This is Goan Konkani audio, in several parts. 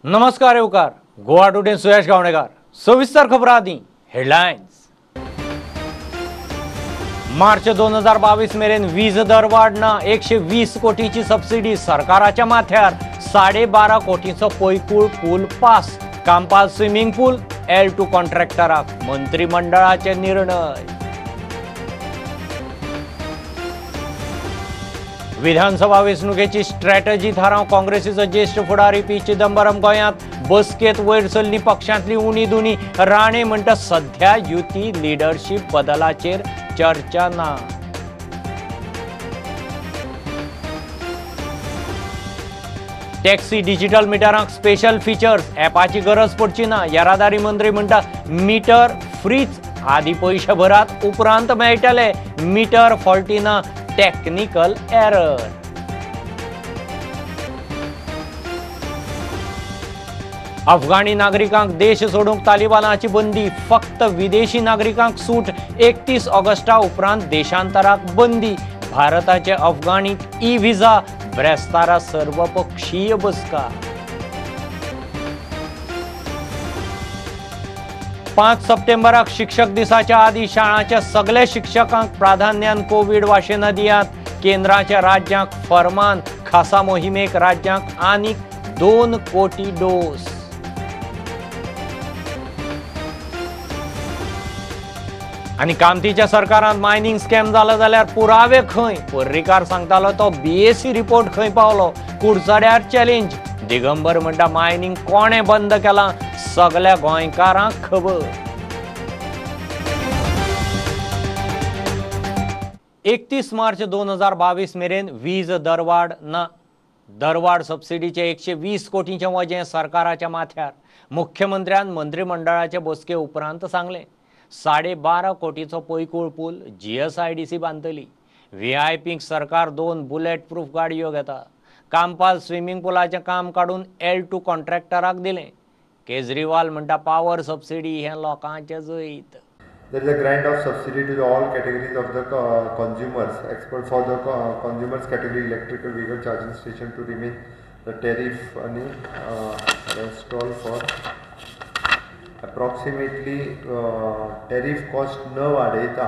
नमस्कार येवकार गोवा टुडे सुयश गावणेकर। सविस्तर खबर आदी हेडलायन्स। मार्च 2022 मेरेन वीज दर वाडना, 120 कोटीची सबसिडी सरकाराच्या माथ्यार, 12.5 कोटीचो पैकूळ पूल पास, कांपाल स्विमिंग पूल L2 कॉन्ट्रॅक्टराक मंत्रिमंडळाचे निर्णय। विधानसभा वेंचणुकेची स्ट्रॅटजी थाराव काँग्रेसीचो ज्येष्ठ फुडारी पी चिदंबरम गोंयांत बसकेत वयर सरली पक्षांतली उणी दुणी। राणे म्हणटा सध्या युती लिडरशीप बदलाचेर चर्चा ना। टॅक्सी डिजिटल मिटरांक स्पेशल फीचर्स, ॲपाची गरज पडची ना। येरादारी मंत्री म्हणटा मीटर फ्रीच, आदी पयशे भरात उपरांत मेळटले, मीटर फॉल्टी ना, टेक्निकल एरर। अफगाणी नागरिकांक देश सोडूंक तालिबानाची बंदी, फक्त विदेशी नागरिकांक सूट, 31 ऑगस्टा उपरांत देशांतराक बंदी। भारताचे अफगाणीक ई व्हिसा, ब्रेस्तारा सर्वपक्षीय बसका। 5 सप्टेंबराक शिक्षक दिसाच्या आदी शाळांच्या सगळे शिक्षकांक प्राधान्यान कोवीड वाशिनां दियात, केंद्राच्या राज्यांक फरमान। खासा मोहिमेक राज्यांक आनीक 2 कोटी डोस। आनी कामतीच्या सरकारान मायनिंग स्कॅम जाला जाल्यार पुरावे खंय, पर्रीकार सांगतालो तो बीएसी रिपोर्ट खंय पावलो, कुडचड्यार चॅलेंज। दिगंबर म्हणटा मायनिंग कोणें बंद केलां सगळ्या गोंयकारांक खबर। 31 मार्च 2022 मेरेन वीज दरवाड ना, दरवाड सबसिडीचे 120 कोटींचें वजें सरकाराच्या माथ्यार। मुख्यमंत्र्यान मंत्रिमंडळाचे बसके उपरांत सांगलें 12.5 कोटीचो पैकूळ पूल GSIDC बांदतली। VIPंक सरकार 2 बुलेट प्रूफ गाडयो घेता। कांपाल स्विमिंग पुलाचें काम काडून L2 कॉन्ट्रॅक्टराक दिलें। केजरीवाल म्हणटा पावर सबसिडी हें लोकांचें जैत। There is a grant of subsidy to the all categories of the consumers, except for the consumers category electrical vehicle charging station to remain the tariff आणि rest all for approximately tariff cost न वाडयता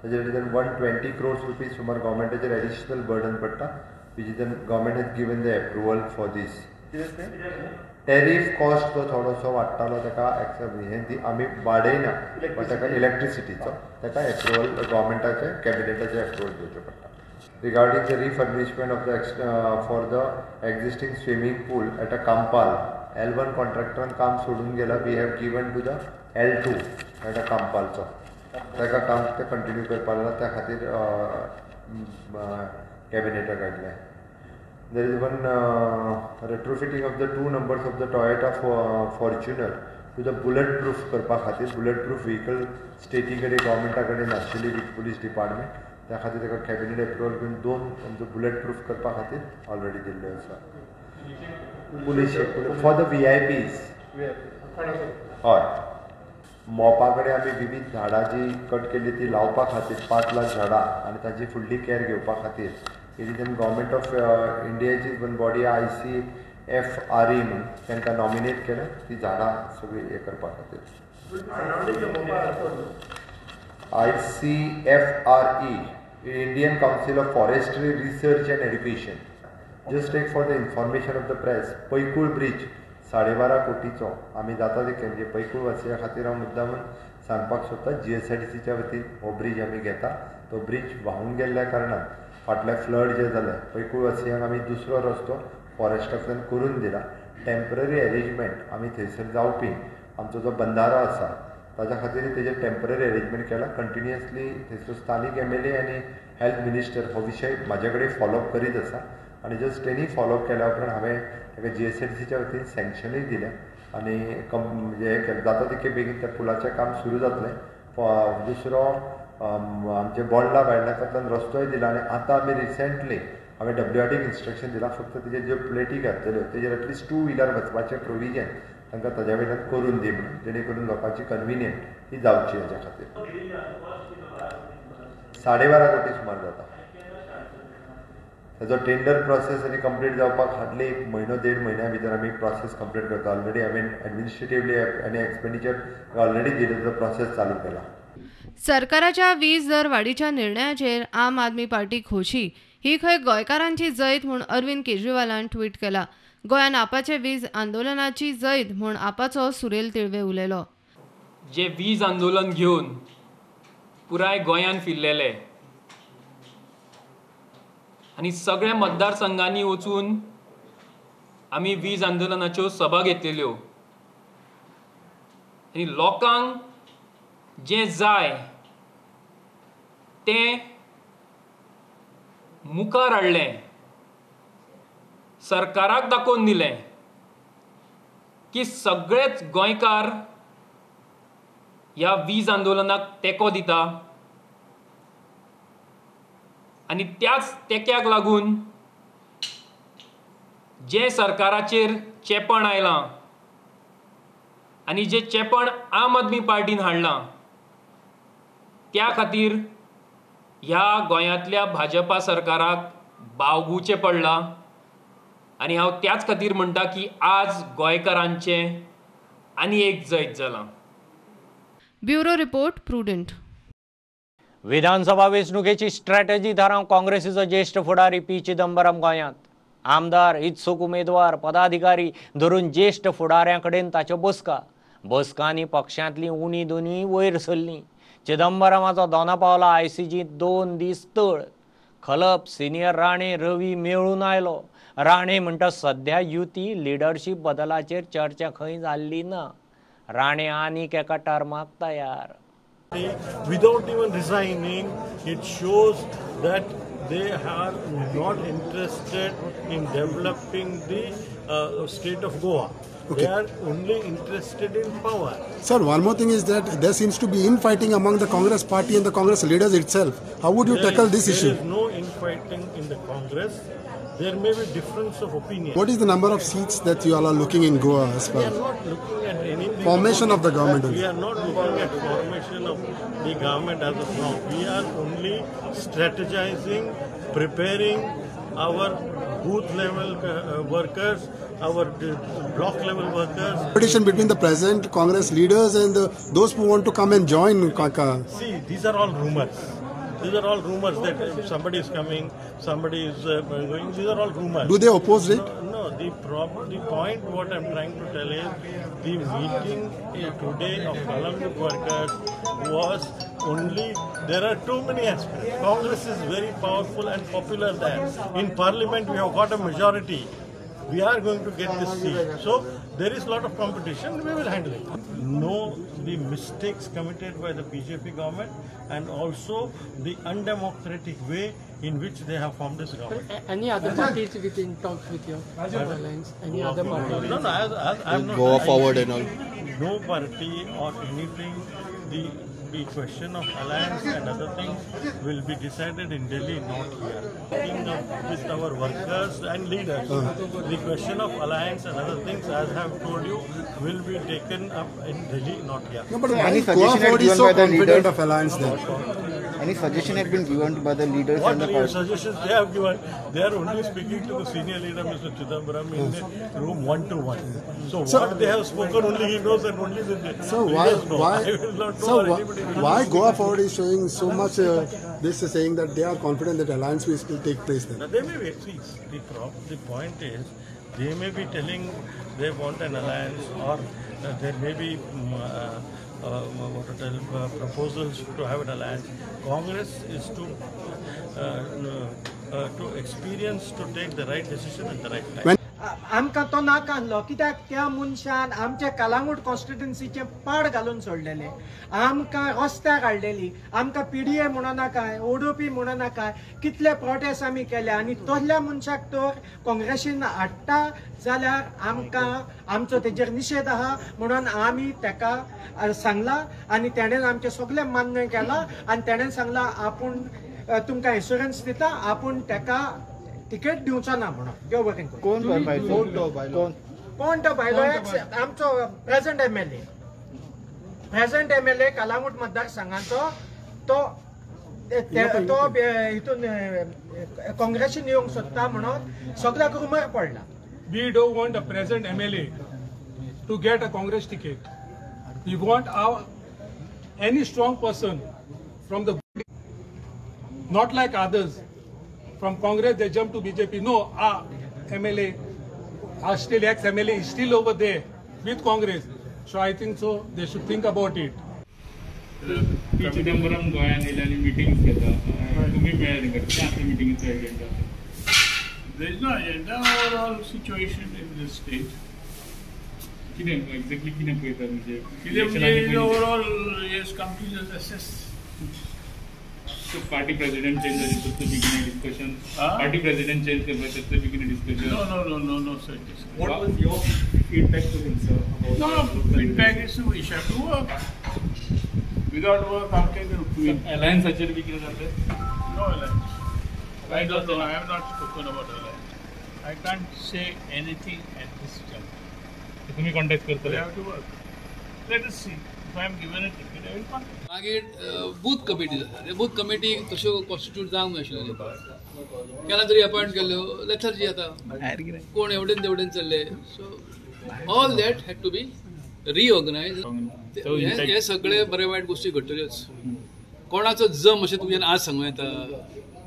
ताजे वयल्यान 120 crores rupees सुमार गव्हर्मेंटाचेर एडिशनल बर्डन पडटा, which is the government has given the approval for this. Tariff cost तो थोडोसो वाडटालो ताका हें आमी वाडयना, बट ताका इलेक्ट्रिसिटीचो ताका एप्रुवल गव्हर्मेंटाचें कॅबिनेटाचें एप्रुवल दिवचें पडटा। Regarding the refurbishment of the for the existing swimming pool at a Campal, L1 कॉन्ट्रॅक्टरान काम सोडून गेला, we have given to the L2 at a कांपालचो, ताका काम तें कंटिन्यू करपाक लागला, त्या खातीर कॅबिनेटाक काडलें। There is one retrofitting of the 2 numbers of the Toyota Fortuner to the bulletproof करपा खातीर, bulletproof vehicle स्टेटी कडेन गव्हर्मेंटा कडेन नाशिल्ली विथ पुलीस डिपार्टमेंट, त्या खातीर ताका कॅबिनेट एप्रुवल घेवन 2 आमचो बुलेट प्रूफ करपा खातीर ऑलरेडी दिल्ल्यो आसा। Police for the VIPs हय, मोपा कडेन आमी विविध झाडां जी कट केल्ली ती लावपा खातीर 5 लाख झाडां आनी ताची फुडली कॅर घेवपा खातीर it is an government of इंडियाची one body ICFRE म्हणून तांकां नॉमिनेट केलें ती झाडां सगळीं हें करपा खातीर। ICFRE Indian Council of Forestry Research and Education. Just take for the information of the press, Paikul bridge 12.5 कोटीचो आमी जाता ते म्हणजे पैकूळ वासिया खातीर हांव मुद्दामून सांगपाक सोदता, GSIDCच्या वतीन हो ब्रीज आमी घेता। तो ब्रीज व्हांवून गेल्ल्या कारणान फाटले फ्लड जे जाले पैकूळ वासियांक आमी दुसरो रस्तो फॉरेस्टांतल्यान करून दिला। टेम्पररी अरेंजमेंट आमी थंयसर जावपी आमचो जो बंदारो आसा ताज्या खातीर तेजेर टेम्पररी अरेंजमेंट केला। कंटिन्युअसली थंयसर स्थानीक MLA आनी हेल्थ मिनिस्टर हो विशय म्हाजे कडेन फॉलोअप करीत आसा आनी जस्ट तेणी फॉलोअप केल्या उपरांत हांवें ताका GSIDCच्या वतीन सँक्शनूय दिलें आनी म्हणजे हें केलें, जाता तितके बेगीन त्या पुलाचें काम सुरू जातलें। दुसरो आमचे बोंडला वायल्ड रस्तोय दिला आनी आतां आमी रिसेंटली हांवें WRDक इन्स्ट्रक्शन दिलां, फक्त तेजेर ज्यो प्लेटी घातलेल्यो तेजेर एटलिस्ट 2 व्हिलर वचपाचें प्रोविजन तांकां ताज्या वयल्यान करून दी म्हणून, जेणे करून लोकांची कन्विनियंट ही जावची हेज्या खातीर। 12.5 कोटी सुमार जाता। ताजो टेंडर प्रोसेस आनी कंप्लीट जावपाक हार्डली एक म्हयनो देड म्हयन्या भितर आमी प्रोसेस कंप्लीट करता. ऑलरेडी हांवें एडमिनिस्ट्रेटिवली आनी एक्सपेंडिचर ऑलरेडी दिलें, प्रोसेस चालू केला. सरकाराच्या वीज दर वाडीच्या निर्णयाचेर आम आदमी पार्टी खोशी ही खंय गोंयकारांची जैत म्हूण अरविंद केजरीवालान ट्वीट केला. गोंयान आपाचे वीज आंदोलनाची जैत म्हूण आपाचो सुरेल तिळवे उलयलो. जे वीज आंदोलन घेवन पुराय गोंयान फिरलेले आनी सगळ्या मतदारसंघांनी वचून आमी वीज आंदोलनाच्यो सभा घेतलेल्यो आनी लोकांक जें जाय तें मुखार हाडलें, सरकाराक दाखोवन दिलें की सगळेच गोंयकार ह्या वीज आंदोलनाक तेंको दिता आनी त्याच तेंक्याक लागून जें सरकाराचेर चेपण आयलां आनी जें चेपण आम आदमी पार्टीन हाडलां त्या खातीर ह्या गोंयांतल्या भाजपा सरकाराक बावगुचें पडलां. आनी हांव त्याच खातीर म्हणटा की आज गोंयकारांचें आनी एक जैत जालां. Bureau report, Prudent. विधानसभा वेंचणुकेची स्ट्रॅटजी थारावंक काँग्रेसीचो ज्येश्ठ फुडारी पी चिदंबरम गोंयांत. आमदार, इत्सूक उमेदवार, पदाधिकारी धरून ज्येश्ठ फुडाऱ्यां कडेन ताच्यो बसका. बसकांनी पक्षांतली उणी दोनी वयर सरली. चिदंबरमाचो दोनापावला आयसीजींत 2 दीस तळ. खलप, सिनियर राणे, रवी मेळून आयलो. राणे म्हणटा सध्या युती लिडरशीप बदलाचेर चर्चा खंय जाल्ली ना. राणे आनीक एका टर्माक तयार. Without even resigning, it shows that they are not interested in developing the state of Goa. Okay. They are only interested in power. Sir, one more thing is that there seems to be infighting among the Congress party and the Congress leaders itself. How would you tackle this issue? There is no infighting in the Congress. There may be difference of opinion. What is the number of seats that you all are looking in Goa as well? We are not looking at anything. Formation of the government. We are not looking at formation of the government as of now. We are only strategizing, preparing our booth level workers, our block level workers. Competition between the present Congress leaders and those who want to come and join. See, these are all rumors. These are all rumors that somebody is coming, somebody is going. These are all rumors. Do they oppose it? No, the point what I'm trying to tell is the meeting today of Calangute workers was only, there are too many aspects. Congress is very powerful and popular there. In parliament we have got a majority. We are going to get this seat. So there is a lot of competition, we will handle it. Know the mistakes committed by the BJP government and also the undemocratic way in which they have formed this government. Any other parties within talks with your alliance? Any other party? No, no, I'm not. Goa Forward and all. No party or anything. The question of alliance and other things will be decided in Delhi, not here. Speaking with our workers and leaders, the question of alliance and other things, as I have told you, will be taken up in Delhi, not here. No, but any suggestion had been given by the leaders of alliance then? Any suggestion had been given by the leaders what and the party? Suggestions they have given? They are only speaking to the senior leader, Mr. Chidambaram, in the room 1-to-1. So what they have spoken, only he knows and only the leaders know. I will not know or anybody will know. Why Goa Forward is showing so much this is saying that they are confident that alliance will still take place then? No, they may be. See, the point is, they may be telling they want an alliance, or there may be proposals to have an alliance. Congress is to experience to take the right decision at the right time. आमकां तो नाका आहलो कित्याक त्या मनशान आमच्या कलांगूट कॉन्स्टिट्युन्सीचें पाड घालून सोडलेलें, आमकां रस्त्यार हाडलेली, आमकां पीडीए म्हणून नाका, ओडोपी म्हणून नाका, कितले प्रोटेस्ट आमी केले आनी तसल्या मनशाक तर काँग्रेसीन हाडटा जाल्यार आमकां आमचो तेजेर निशेध आहा म्हणून आमी तेका सांगलां आनी तेणेन आमचें सगळें मान्य केलां आनी तेणेन सांगलां आपूण तुमकां एश्युरन्स दिता आपूण तेका तिकेट दिवचो ना म्हणून. देव बरें करूं. कोण कोण तो भायलो आमचो present MLA, present MLA Calangute मतदारसंघाचो तो तो हितून काँग्रेसीन येवंक सोदता म्हणून सगळ्याक रुमर पडला. We don't want a present MLA to get a Congress ticket. We want our any strong person from the, not like others from Congress they jump to BJP. No, our MLA, our still ex-MLA is still over there with Congress. So I think so they should think about it. P Chidambaram गोंयांत येयले आनी मिटिंग्स घेता, तुमी मेळ्ळे तांकां, कितें आसलें मिटिंगेचो agenda? There is no agenda, overall situation in this state. कितें एक्झॅक्टली कितें पळयतात म्हणजे? कितें म्हणजे overall has come to just assess. So party president change जाली तसलें बी कितें डिस्कशन? पार्टी प्रेसिडेंट चेंज करपाक तसलें बी कितें discussion? No no no no no sir. What was your feedback to him sir? No feedback is we should to work. Without work how can you win? अलायन्साचेर बी कितें जालें? No alliance. I don't know. I have not spoken about alliance. I can't say anything at this juncture. तुम्ही कॉन्टॅक्ट करतले? We have to work. Let us see. If I am given a ticket, I will contact. मागीर बूथ कमिटी जाता. बूथ कमिटी कश्यो कॉन्स्टिट्यूट जावंक नाशिल्ल्यो, केन्ना तरी अपॉयंट केल्ल्यो, लेथर्जी जाता, कोण एवडेन तेवडेन चल्ले. So all that had to be reorganise. हे सगळे बरे वायट गोष्टी घडटल्योच. कोणाचो जम अशें तुमच्यान आज सांगूं येता,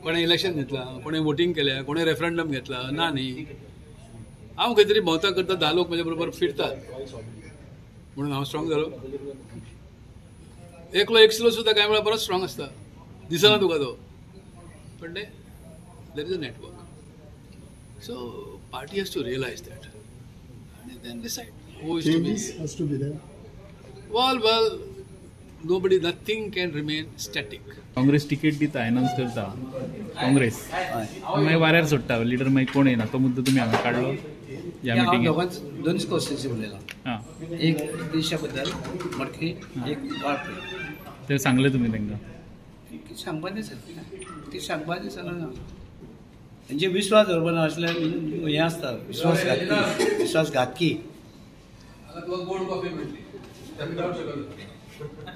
कोणें इलेक्शन घेतलां, कोणें वोटींग केल्या, कोणें रेफरंडम घेतला, ना न्ही. हांव खंय तरी भोंवता करता 10 लोक म्हज्या बरोबर फिरतात म्हणून हांव स्ट्रॉंग जालो. एकलो एकसलो सुद्दां कांय वेळार बरोच स्ट्रॉंग आसता, दिसना तुका तो, पण there is a network. So party has to realise that आनी then decide who is to be. Has to be there. Well, well, nobody, nothing can remain static. Congress ticket दिता, अनाउन्स करता काँग्रेस, मागीर वाऱ्यार सोडटा, लिडर मागीर कोण येना, तो मुद्दो तुमी हांगा काडलो ह्या मिटिंगेक? दोनच कॉन्स्टिट्युएन्सी उलयला, एक देशा बद्दल मडकी, एक वाळपय. ते सांगले तुमी तांकां? सांगपाचें सर, ती सांगपाचें सांगना. तेंचे विश्वास दवरपा नासल्यार हें आसता, विश्वासघातकी. विश्वासघातकी.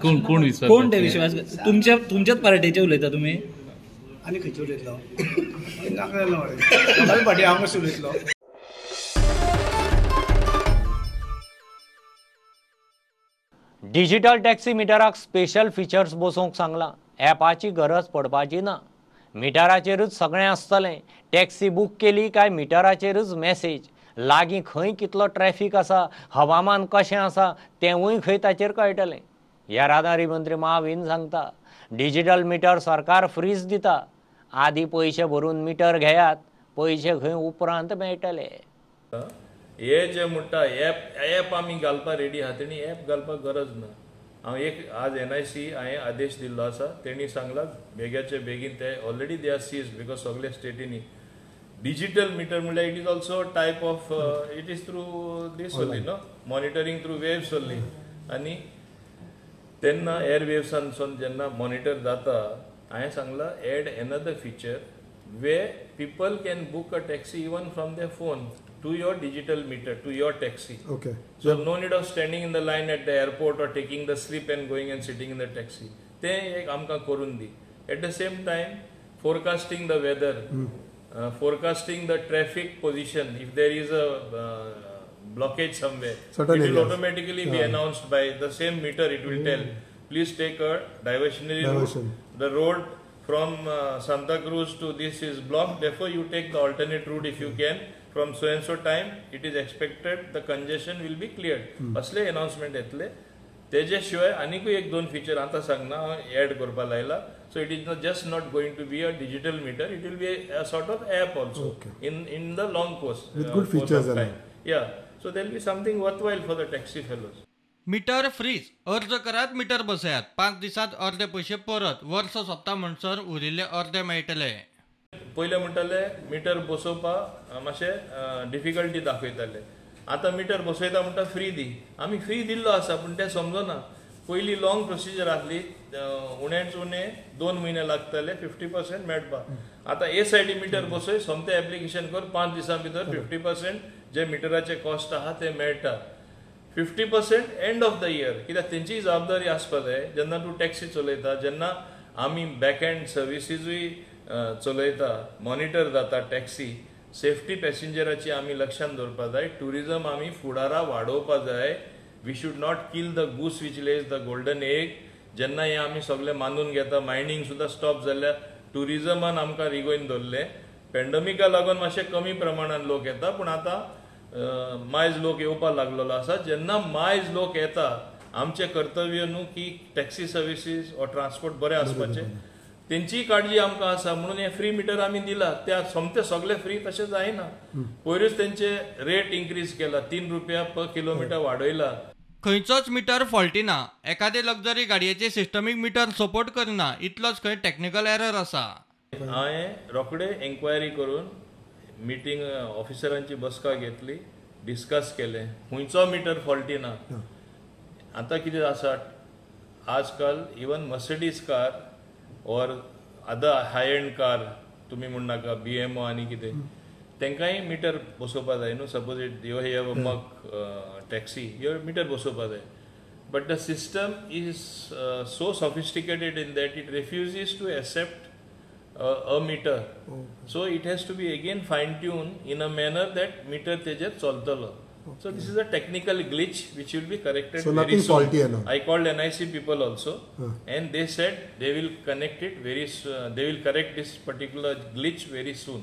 कोण कोण विश्वास? कोण ते विश्वास? तुमच्या तुमच्याच पार्टीचे उलयता तुमी? आनी खंयचे उलयतलो? नाका जालो पार्टी हांव कशें उलयतलो? डिजिटल टॅक्सी मिटराक स्पेशल फिचर्स बसोवंक सांगलां. ॲपाची गरज पडपाची ना, मिटराचेरूच सगळें आसतलें. टॅक्सी बूक केली काय मिटराचेरूच मॅसेज, लागीं खंय कितलो ट्रॅफिक आसा, हवामान कशें आसा तेंवूय खंय ताचेर कळटलें. येरादारी मंत्री माविन सांगता, डिजिटल मिटर सरकार फ्रीज दिता, आदी पयशे भरून मिटर घेयात, पयशे खंय उपरांत मेळटले. हे जे म्हणटा एप, एप आमी घालपाक रेडी आहा, तेणी एप घालपाक गरज ना. हांव एक आज NIC हांवें आदेश दिल्लो आसा, तेणी सांगला बेग्याचे बेगीन ते already they are seize because सगळे स्टेटींनी डिजिटल मिटर म्हणल्यार it is also type of it is through this only no, monitoring through waves only. आनी तेन्ना एयर वेव्सांसून जेन्ना मॉनिटर जाता, हांवें सांगलां add another feature where people can book a taxi even from their phone to your digital meter, to your taxi. Okay. So no need of standing in the line at the airport or taking the slip and going and sitting in the taxi. ते एक आमकां करून दी. At the same time, forecasting the weather, forecasting the traffic position. If there is a blockage somewhere, certain it will areas automatically be announced by the same meter. It will tell, please take a diversionary route. The road from Santa Cruz to this is blocked, therefore you take the alternate route if you can. From so and so time, it is expected the congestion will be cleared. असले announcement येतले. तेजे शिवाय आनीकूय एक दोन फीचर आतां सांगना, हांव एड करपा लायला. So it is not just not going to be a digital meter, it will be a sort of app also in the long course with good features. Yeah, so there will be something worthwhile for the taxi fellows. Meter freeze, अर्ज करात मिटर बसयात, 5 दिसात अर्दे पयशे परत, वर्स सोंपता म्हणसर उरिल्ले अर्दे मेळटले. पयले म्हणटाले मिटर बसोवपाक मातशें डिफिकल्टी दाखयताले, आतां मिटर बसयता म्हणटा फ्री दी. आमी फ्री दिल्लो आसा पूण तें समजना. पयलीं लॉंग प्रोसिजर आसली, उणेच उणें 2 म्हयने लागताले 50% मेळपाक. आतां SID metre बसय, सोमतें एप्लिकेशन कर, 5 दिसां भितर 50% जे मिटराचे कॉस्ट आहा ते मेळटा. 50% एंड ऑफ the year, कित्याक तेंची जबाबदारी आसपा जाय. जेन्ना तूं टॅक्सी चलयता, जेन्ना आमी बॅक एंड सर्विसीजूय चलयता, मॉनिटर जाता टॅक्सी. सेफ्टी पॅसेंजराची आमी लक्षान दवरपा जाय. ट्युरिजम आमी फुडारा वाडोवपा जाय. We should not kill the goose which lays the golden egg. जेन्ना हें आमी सगळें मानून घेता, मायनींग सुद्दां स्टॉप जाल्यार ट्युरिजमान आमकां रिगोवन दवरलें. पॅन्डमिका लागून मातशें कमी प्रमाणान लोक येता, पूण आतां मायज लोक येवपाक लागलेलो आसा. जेन्ना मायज लोक येता, आमचें कर्तव्य न्हू की टॅक्सी सर्विसीस ऑर ट्रान्सपोर्ट बरें आसपाचें, तेंचीय काळजी आमकां आसा. म्हणून हें फ्री मिटर आमी दिला. त्या सोमते सगळे फ्री तशें जायना. पयरूच तेंचे रेट इन्क्रीज केला, 3 रुपया पर किलोमिटर वाडयला. खंयचोच मिटर फॉल्टी ना, एखादे लक्झरी गाडयेचे सिस्टमीक मिटर सपोर्ट करना, इतलोच खंय टॅक्निकल एरर आसा. हांवें रोखडे एन्क्वायरी करून मिटींग ऑफिसरांची बसका घेतली, डिस्कस केलें, खंयचो मिटर फॉल्टी ना. आतां कितें आसा, आजकाल even Mercedes car or other high end car, तुमी म्हणनाका BMO आनी कितें, तांकांय मिटर बसोवपा जाय न्हू. Suppose it you have a Merc taxi, your meter बसोवपा जाय. But the system is so sophisticated in that it refuses to accept a meter. So it has to be again fine tune in a manner that meter तेजेर चलतलो. So this is a technical glitch which will be corrected. So very nothing soon. Faulty and all. I called NIC people also, and they said they will connect it very they will correct this particular glitch very soon.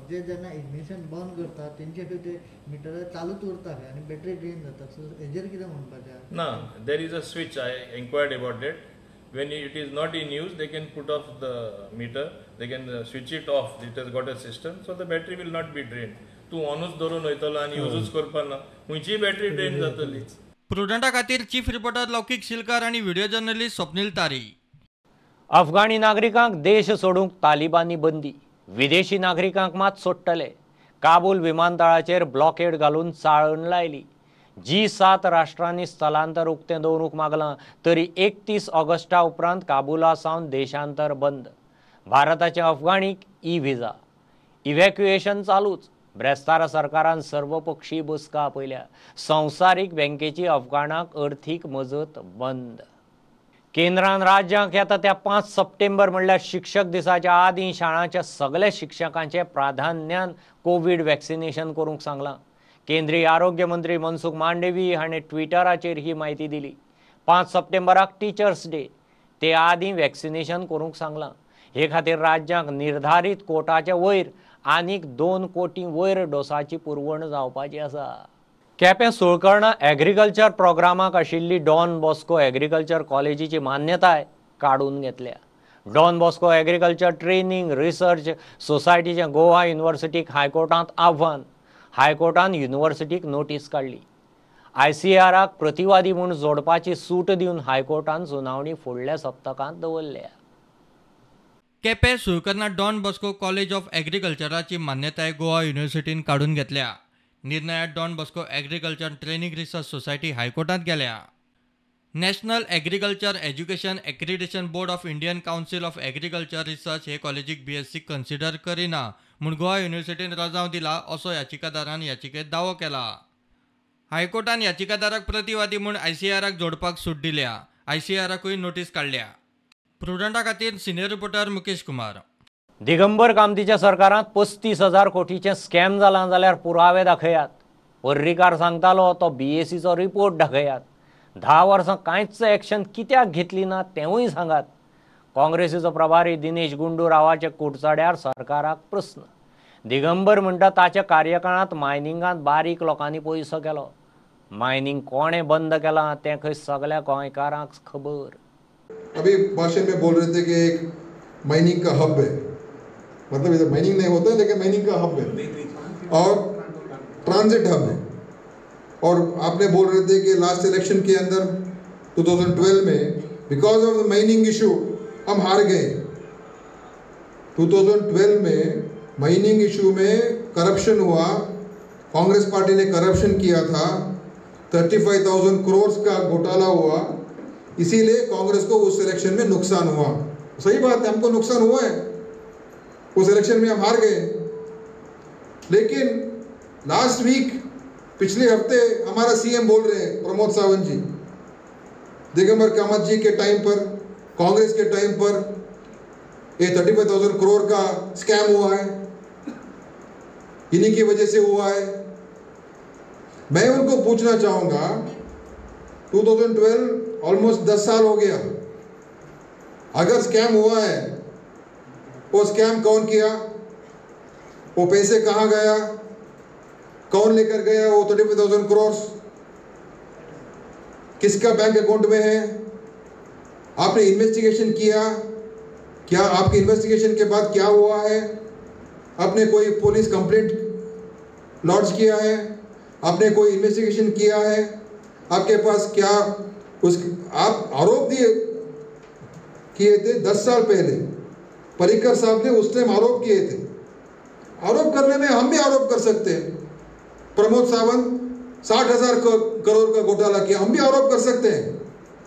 जे जेन्ना इग्निशन बंद करता तेंचे ते मिटर चालूच उरता आनी बॅटरी ड्रेन जाता. सो हेजेर कितें म्हणपाचें? ना, there is a switch. I enquired about it. When it is not in use, they can put off the meter, they can switch it off. It has got a system, so the battery will not be drained. तूं ऑनूच दवरून वयतलो आनी युजूच करपा ना, खंयचीय बॅटरी ड्रेन जातली. प्रुडंटा खातीर चीफ रिपोर्टर लौकीक शिलकार आनी व्हिडिओ जर्नलिस्ट स्वप्नील तारी. अफगाणी नागरिकांक देश सोडूंक तालिबानी बंदी, विदेशी नागरिकांक मात सोडटले. काबूल विमानतळाचेर ब्लॉकेड घालून चाळण लायली. G7 राष्ट्रांनी स्थलांतर उक्तें दवरूंक मागलां तरी 31 ऑगस्टा उपरांत काबुला सावन देशांतर बंद. भारताचे अफगाणीक ई व्हिजा, इव्हॅक्युएशन चालूच. ब्रेस्तारा सरकारान सर्वपक्षीय बसका आपयल्या. संवसारीक बँकेची अफगाणाक अर्थीक मजत बंद. केंद्रान राज्यांक येता त्या 5 सप्टेंबर म्हणल्यार शिक्षक दिसाच्या आदीं शाळांच्या सगल्या शिक्षकांचें प्राधान्यान कोवीड वॅक्सिनेशन करूंक सांगलां. केंद्रीय आरोग्य मंत्री मनसुख मांडवी हाणें ट्विटराचेर ही म्हायती दिली. 5 सप्टेंबराक टिचर्स डे, ते आदीं वॅक्सिनेशन करूंक सांगलां. हे खातीर राज्यांक निर्धारीत कोटाचे वयर आनीक 2 कोटी वयर डोसाची पुरवण जावपाची आसा. केपें सुळकर्णा एग्रीकल्चर प्रोग्रामाक आशिल्ली डॉन बॉस्को एग्रीकल्चर कॉलेजीची मान्यताय काडून घेतल्या. Don Bosco agriculture training research सोसायटीचें Goa युनिव्हर्सिटीक हायकोर्टांत आव्हान. हायकोर्टान युनिव्हर्सिटीक नोटीस काडली. ICARक प्रतिवादी म्हूण जोडपाची सूट दिवन हायकोर्टान सुनावणी फुडल्या सप्तकांत दवरल्या. Quepem Sulcorna Don Bosco college of एग्रीकल्चराची मान्यताय गोवा युनिव्हर्सिटीन काडून घेतल्या. निर्णयात Don Bosco agriculture training research society हायकोर्टांत गेल्या. National agriculture education accreditation board of Indian council of agriculture research हे कॉलेजीक BSc consider करिना म्हूण गोवा युनिव्हर्सिटीन रजांव दिला असो याचिकादारान याचिकेत दावो केला. हायकोर्टान याचिकादाराक प्रतिवादी म्हूण ICARक जोडपाक सूट दिल्या. ICARकूय नोटीस काडल्या. प्रुडंटा खातीर सिनियर रिपोर्टर मुकेश कुमार. दिगंबर कामतीच्या सरकारांत 35,000 कोटीचें स्कॅम जालां जाल्यार पुरावे दाखयात. पर्रीकार सांगतालो तो BACचो रिपोर्ट दाखयात. 10 वर्सां कांयच एक्शन कित्याक घेतली ना तेंवूय सांगात. काँग्रेसीचो प्रभारी दिनेश गुंडू रावाचे कुडचड्यार सरकाराक प्रस्न. दिगंबर म्हणटा ताच्या कार्यकाळांत मायनिंगांत बारीक लोकांनी पयसो केलो. मायनिंग कोणें बंद केलां तें खंय सगल्या गोंयकारांक खबर. अभी भाषण में बोल रहे थे कि एक माइनिंग का हब है, मतलब इधर माइनिंग नहीं होता है लेकिन माइनिंग का हब है और ट्रांजिट हब है। और आपने बोल रहे थे कि लास्ट इलेक्शन के अंदर 2012 में because of the mining issue हम हार गए। 2012 में माइनिंग इशू में करप्शन हुआ, कांग्रेस पार्टी ने करप्शन किया था, 35,000 करोड़ का घोटाला हुआ, इसीलिए कांग्रेस को उस इलेक्शन में नुकसान हुआ। सही बात है, हमको नुकसान हुआ है, उस इलेक्शन में हम हार गए। लेकिन लास्ट वीक, पिछले हफ्ते हमारा सीएम बोल रहे हैं प्रमोद सावंत जी, दिगंबर कामत जी के टाइम पर कांग्रेस के टाइम पर ये 35,000 करोड़ का स्कैम हुआ है, इन्हीं की वजह से हुआ है। मैं उनको पूछना चाहूँगा, 2012 ऑलमोस्ट 10 साल हो गया, अगर स्कैम हुआ है वो स्कैम कौन किया, वो पैसे कहाँ गया, कौन लेकर गया वो 35,000 करोड़, किसका बैंक अकाउंट में है? आपने इन्वेस्टिगेशन किया क्या? आपके इन्वेस्टिगेशन के बाद क्या हुआ है? आपने कोई पुलिस कंप्लेंट लॉन्च किया है? आपने कोई इन्वेस्टिगेशन किया है? आपके पास क्या उस आप आरोप दिए किए थे 10 साल पहले, पर्रिकर साहब ने उस टाइम आरोप किए थे। आरोप करने में हम भी आरोप कर सकते हैं। प्रमोद सावंत 60,000 करोड़ का घोटाला किया, हम भी आरोप कर सकते हैं,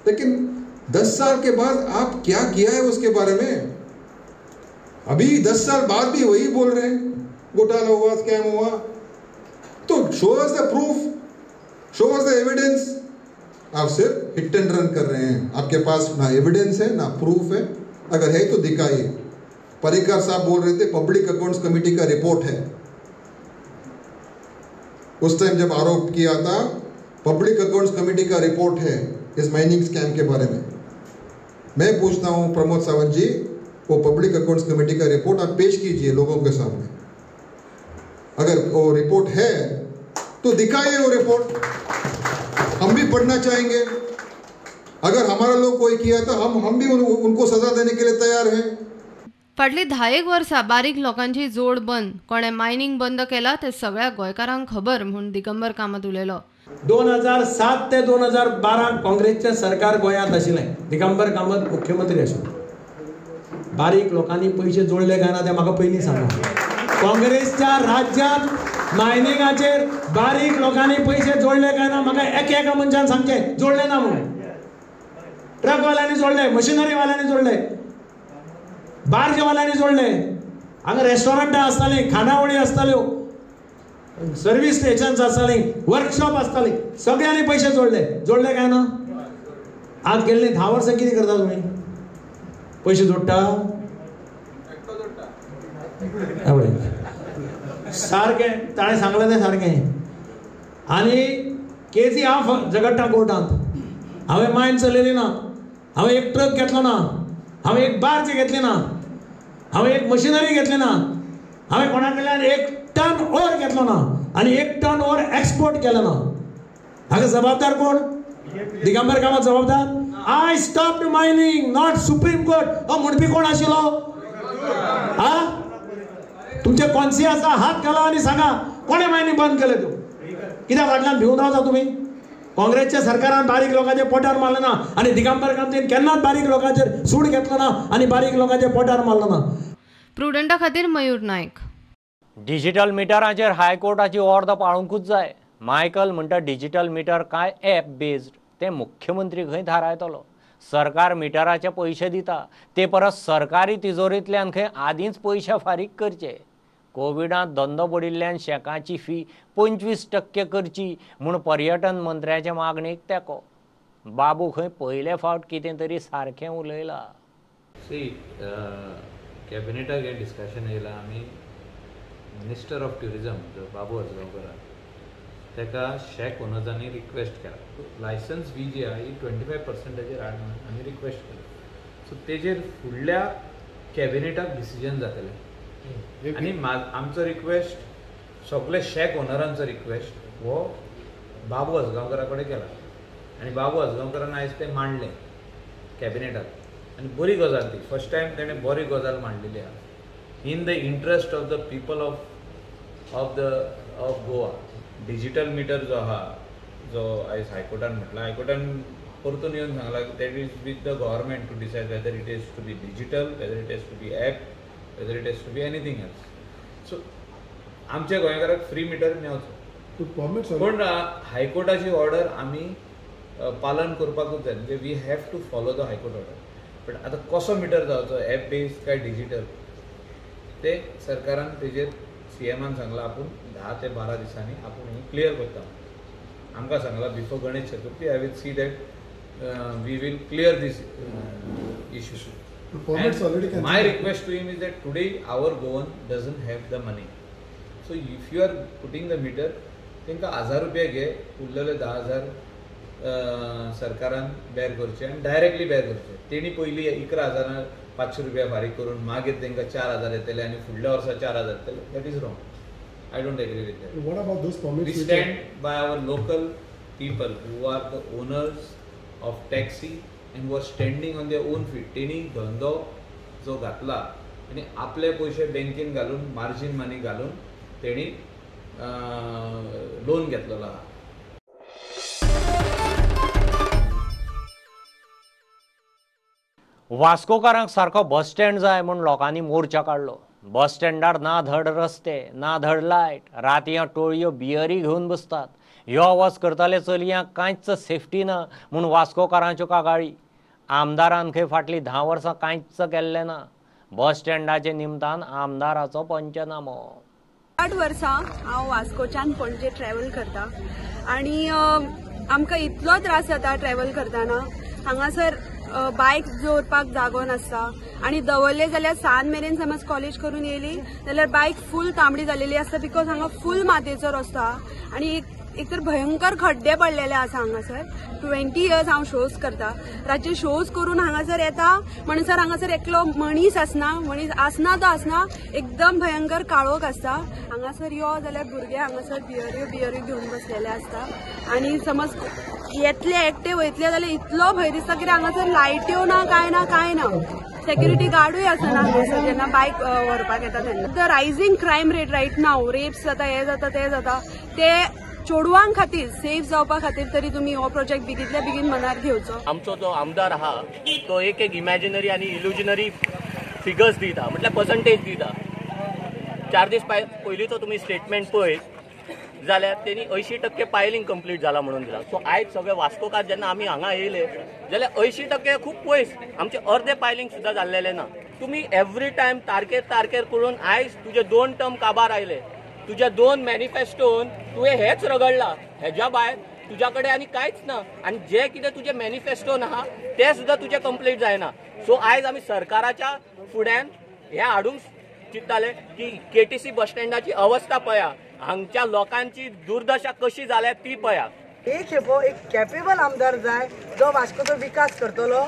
लेकिन 10 साल के बाद आप क्या किया है उसके बारे में? अभी 10 साल बाद भी वही बोल रहे हैं, घोटाला हुआ, स्कैम हुआ। तो show us the proof, show us the evidence. आप सिर्फ हिट एंड रन कर रहे हैं, आपके पास ना एविडेंस है ना प्रूफ है। अगर है तो दिखाइए। पर्रिकर साहब बोल रहे थे पब्लिक अकाउंट्स कमेटी का रिपोर्ट है। उस टाइम जब आरोप किया था, पब्लिक अकाउंट्स कमेटी का रिपोर्ट है इस माइनिंग स्कैम के बारे में। मैं पूछता हूँ प्रमोद सावंत जी, वो पब्लिक अकाउंट्स कमेटी का रिपोर्ट आप पेश कीजिए लोगों के सामने। अगर वो रिपोर्ट है तो दिखाइए वो रिपोर्ट, हम भी पढ़ना चाहेंगे। अगर हमारा लोग कोई किया तो हम भी उनको सजा देने के लिए तैयार हैं। फाटली 10 वर्सां बारीक लोकांची जोड बंद, कोणे मायनिंग बंद केला ते सगळ्या गोंयकारांक खबर म्हूण दिगंबर कामत उलयलो। 2007 ते 2012 काँग्रेसचें सरकार गोंयांत आशिल्लें, दिगंबर कामत मुख्यमंत्री आशिल्ले। बारीक लोकांनी पयशे जोडले काय ना ते म्हाका पयलीं सांगा। काँग्रेसच्या राज्यांत मायनिंगाचेर बारीक लोकांनी पयशे जोडले काय ना म्हाका एक एका मनशान सांगचें, जोडले ना म्हणून। ट्रकवाल्यांनी जोडले, मशिनरीवाल्यांनी जोडले, बार्जवाल्यांनी जोडले, हांगा रेस्टॉरंटां आसतालीं, खानावळी आसताल्यो, सर्वीस स्टेशन्स आसतालीं, वर्कशॉप आसतालीं, सगळ्यांनी पयशे जोडले। जोडले काय ना? आज गेल्ली 10 वर्सां कितें करता तुमी? पयशे जोडटा? सारकें ताणें सांगलें तें सारकें। आनी केजी हांव झगडटा कोर्टांत, हांवें मायन चलयली ना, हांवें एक ट्रक घेतलो ना, हांवें एक बार्ज घेतली ना, हांवें एक मशिनरी घेतली ना, हांवें कोणा कडल्यान 1 टन ओर घेतलो ना आनी 1 टन ओर एक्सपोर्ट केलें ना। हाका जबाबदार कोण? दिगंबर कामत जबाबदार। I stopped mining, not Supreme Court. हो म्हणपी कोण आशिल्लो? आ तुमचे कॉन्सी आसा, हात घाला आनी सांगा कोणें मायनिंग बंद केलें? तूं कित्याक फाटल्यान भिवन रावता तुमी? काँग्रेसच्या सरकारान बारीक लोकांचे पोटार मारलें ना आनी दिगंबर कामतीन केन्नाच बारीक लोकांचेर सूड घेतलो ना आनी बारीक लोकांचे पोटार मारलो ना। प्रुडंटा खातीर मयूर नायक। डिजिटल मिटराचेर हायकोर्टाची ऑर्द पाळूंकूच जाय। मायकल म्हणटा डिजिटल मिटर काय ॲप बेस्ड ते मुख्यमंत्री खंय थारायतलो। सरकार मिटराचे पयशे दिता ते परस सरकारी तिजोरींतल्यान खंय आदींच पयशे फारीक करचे। कोविडांत धंदो पडिल्ल्यान शॅकाची फी 25% करची म्हूण पर्यटन मंत्र्याचे मागणेक तेंको। बाबू खंय पयले फावट कितें तरी सारकें उलयला। सी कॅबिनेटाक हें डिस्कशन येयलां। आमी मिनिस्टर ऑफ ट्युरिजम जो बाबू आजगांवकर ताका शॅक ओनर्सांनी रिक्वेस्ट केला, लायसन्स फी जी आहा ही 25% हाड म्हणून आमी रिक्वेस्ट केला। सो तेजेर फुडल्या कॅबिनेटाक डिसिजन जातलें आनी आमचो रिक्वेस्ट सगळे शॅक ओनरांचो रिक्वेस्ट हो बाबू आजगांवकरा कडेन केला आनी बाबू आजगांवकरान आयज तें मांडलें कॅबिनेटाक आनी बरी गजाल ती, फर्स्ट टायम तेणें बरी गजाल मांडलेली आहा in the interest of the people of the of Goa. Digital meter जो आहा जो आयज हायकोर्टान म्हटला, हायकोर्टान परतून येवन सांगला that is with the government to decide whether it is to be digital, whether it is to be app, whether it has to be anything else. So आमच्या गोंयकाराक फ्री मिटर मेवचो, पूण हायकोर्टाची ऑर्डर आमी पालन करपाकूच जाय। म्हणजे we have to follow the high court order. But आतां कसो मिटर जावचो, एप बेस्ड काय डिजिटल, ते सरकारान तेजेर सीएमान सांगलां आपूण 10 ते 12 दिसांनी आपूण हें क्लियर करता। आमकां सांगलां before Ganesh Chaturthi I will see that we will clear this issue. The permits already cancelled. My request to him is that today our Goan doesn't have the money. So if you are putting the meter, तांकां 1000 रुपया घे, उरलेले 10,000 सरकारान बेर करचे आनी डायरेक्टली बेर करचे. तेणी पयलीं 11,500 रुपया फारीक करून मागीर तांकां 4,000 येतले आनी फुडल्या वर्सा 4,000 येतले. That is wrong. I don't agree with that. What about those permits? We stand by our local people who are the owners of taxi and who are standing on their own feet. तेणी धंदो जो घातला आनी आपले पयशे बँकेन घालून मार्जीन मनी घालून तेणी लोन घेतलेलो आहा. वास्कोकारांक सारको बस स्टँड जाय म्हूण लोकांनी मोर्चा काडलो. बस स्टँडार ना धड रस्ते, ना धड लायट, रातयां टोळयो बियरी घेवन बसतात. यो वच करताले चलयांक कांयच सेफ्टी ना म्हूण वास्कोकारांच्यो कागाळी. आमदारान खंय फाटलीं 10 वर्सां कांयच केल्लें ना. बस स्टँडाचे निमतान आमदाराचो पंचनामो. 8 वर्सां हांव वास्कोच्यान पणजे ट्रॅव्हल करता आनी आमकां इतलो त्रास जाता ट्रॅव्हल करतना. हांगासर बायक दवरपाक जागो नासता आनी दवरले जाल्यार 7 मेरेन समज कॉलेज करून येयली जाल्यार बायक फूल तांबडी जालेली आसता, because हांगा फूल मातयेचो रस्तो आहा आनी एक तर भयंकर खड्डे पडलेले आसा हांगासर. 20 इयर्स हांव शोज करता, रातचे शोज करून हांगासर येता म्हणसर हांगासर एकलो मनीस आसना, मनीस आसना तो आसना, एकदम भयंकर काळोख आसता. हांगासर यो जाल्यार भुरगे हांगासर बियऱ्यो घेवन बसलेले आसता आनी समज येतले एकटे वयतले जाल्यार इतलो भंय दिसता कित्याक हांगासर लायट्यो ना, कांय ना, कांय ना, सेक्युरिटी गार्डूय आसना हांगासर जेन्ना बायक व्हरपाक येता तेन्ना. The rising crime rate right now, rapes जाता, हें जाता, तें जाता, ते चेडवां खातीर सेफ जावपा खातीर तरी तुमी हो प्रोजेक्ट बेगींतल्या बेगीन मनार घेवचो. आमचो जो आमदार आहा तो एक एक इमॅजिनरी आनी इल्युजनरी फिगर्स दिता, म्हटल्यार पर्संटेज दिता. 4 दीस पयलींचो तुमी स्टेटमेंट पळयत जाल्यार तेणी 80% पायलिंग कंप्लीट जाला म्हणून दिला. सो आयज सगळे वास्कोकार जेन्ना आमी हांगा येयले जाल्यार 80% खूब पयस, आमचे अर्दे पायलिंग सुद्दां जाल्लेलें ना. तुमी एवरी टायम तारखेर तारखेर करून आयज तुजे 2 टर्म काबार आयले, तुज्या 2 मॅनिफेस्टोन तुवें हेच रगडला, हेज्या भायर तुज्या कडेन आनी कांयच ना आनी जे कितें तुजें मॅनिफेस्टोन आहा तें सुद्दां तुजें कंप्लीट जायना. सो आयज आमी सरकाराच्या फुड्यान हें हाडूंक चिंत्ताले की केटीसी बस स्टँडाची अवस्था पळया, हांगच्या लोकांची दुर्दशा कशी जाल्या ती पळया. एक खेपो एक कॅपेबल आमदार जाय जो वास्कोचो विकास करतलो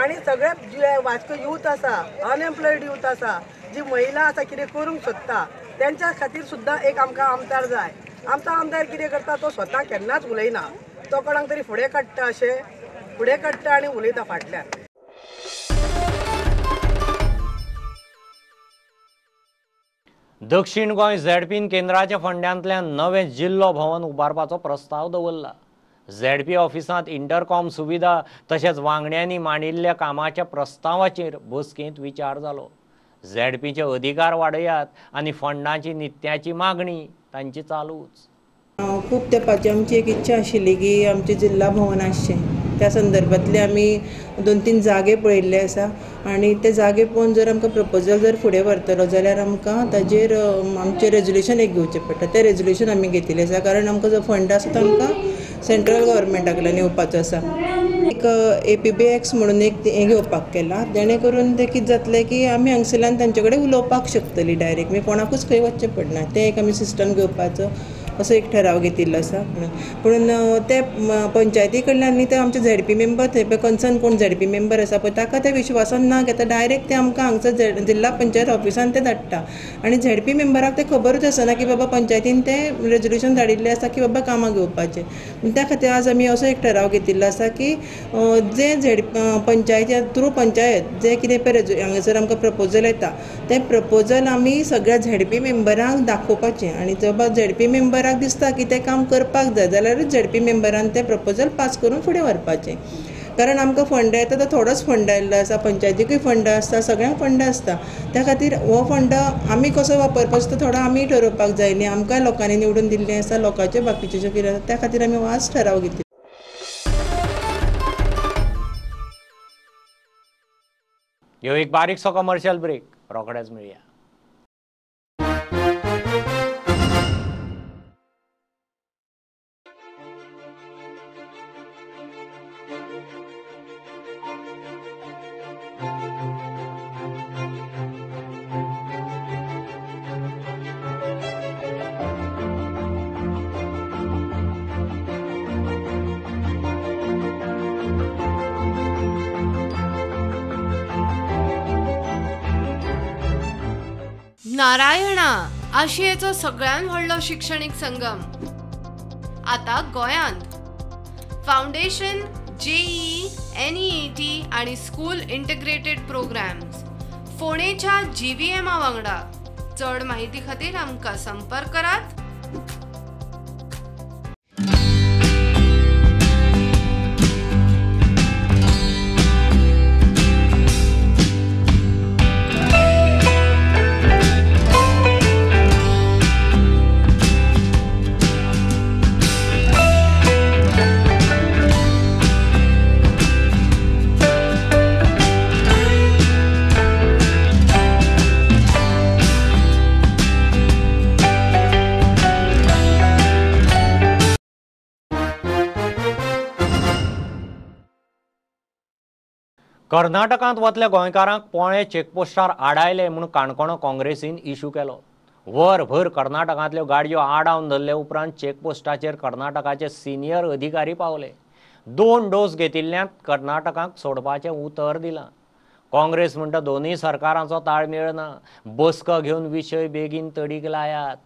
आनी सगळे जे वास्को यूथ आसा, अनएम्प्लॉयड यूथ आसा, जी महिला आसा कितें करूंक सोदता तेंच्या खातीर सुद्दां एक आमकां आमदार जाय. आमचो आमदार कितें करता, तो स्वता केन्नाच उलयना, तो कोणाक तरी फुडें काडटा, अशें फुडें काडटा आनी उलयता फाटल्यान. दक्षिण गोंय झेडपीन केंद्राच्या फंडांतल्यान नवें जिल्लो भवन उबारपाचो प्रस्ताव दवरला. झेडपी ऑफिसांत इंटरकॉम सुविधा तशेंच वांगड्यांनी मांडिल्ल्या कामाच्या प्रस्तावाचेर बसकेंत विचार जालो. झेडपीचे अधिकार वाडयात आनी फंडाची नित्याची मागणी तांची चालूच. खूब तेंपाची आमची एक इच्छा आशिल्ली की आमचें जिल्ला भवन आसचें. त्या संदर्भांतले आमी 2-3 जागे पळयल्ले आसा आनी ते जागे पळोवन जर आमकां प्रपोजल जर फुडें व्हरतलो जाल्यार आमकां ताजेर आमचें रेजोल्युशन एक घेवचें पडटा. तें रेजोल्युशन आमी घेतिल्लें आसा, कारण आमकां जो फंड आसा तो आमकां सेंट्रल गव्हर्मेंटा कडल्यान येवपाचो आसा. एक APBX म्हणून एक हें घेवपाक केलां, जेणे करून तें कितें जातलें की आमी हांगसरल्यान तांचे कडेन उलोवपाक शकतलीं डायरेक्ट, मागीर कोणाकूच खंय वचचें पडना. तें एक आमी सिस्टम घेवपाचो असो एक ठराव घेतिल्लो आसा. पूण ते पंचायती कडल्यान न्ही ते आमचे झेडपी मेंबर थंय पळय कन्सर्न कोण झेडपी मेंबर आसा पळय ताका ते विश्वासान ना घेता डायरेक्ट ते आमकां हांगसर जिल्ला पंचायत ऑफिसान ते धाडटा आनी झेडपी मेंबराक तें खबरूच आसना की बाबा पंचायतीन तें रेजोल्युशन धाडिल्लें आसा की बाबा कामां घेवपाचें. त्या खातीर आज आमी असो एक ठराव घेतिल्लो आसा की जे पंचायती थ्रू पंचायत जे कितें पळय हांगासर आमकां प्रपोजल येता तें प्रपोजल आमी सगळ्या झेडपी मेंबरांक दाखोवपाचें आनी बाबा झेडपी मेंबराक दिसता की तें काम करपाक जाय जाल्यारूच झेडपी मेंबरान तें प्रपोजल पास करून फुडें व्हरपाचें. कारण आमकां फंड येता तो थोडोच फंड आयिल्लो आसा, पंचायतीकूय फंड आसता, सगळ्यांक फंड आसता. त्या खातीर हो फंड आमी कसो वापरपाचो तो थोडो आमी ठरोवपाक जाय न्ही. आमकां लोकांनी निवडून दिल्लें आसा, लोकांचे बाकीचें जें कितें आसा त्या खातीर आमी आज ठराव घेतिल्लो. ह्यो एक बारीकसो कमर्शियल ब्रेक, रोखडेच मेळया. नारायणा आशियेचो सगळ्यात व्हडलो शिक्षणीक संगम आता गोयांत. फाउंडेशन, जेईई, एनईईटी आणि स्कूल इंटिग्रेटेड प्रोग्राम्स फोंडेच्या जीव्हीएमा वांगडा. चड माहिती खातीर आमकां संपर्क करात. कर्नाटकांत वतल्या गोंयकारांक पोळे चेकपोस्टार आडायले म्हूण काणकोण काँग्रेसीन इशू केलो. वरभर कर्नाटकांतल्यो गाडयो आडावन धरले उपरांत चेकपोस्टाचेर कर्नाटकाचे सिनियर अधिकारी पावले. 2 डोस घेतिल्ल्यांत कर्नाटकाक सोडपाचें उतर दिलां. काँग्रेस म्हणटा दोनूय सरकारांचो ताळमेळ ना, बसका घेवन विशय बेगीन तडीक लायात.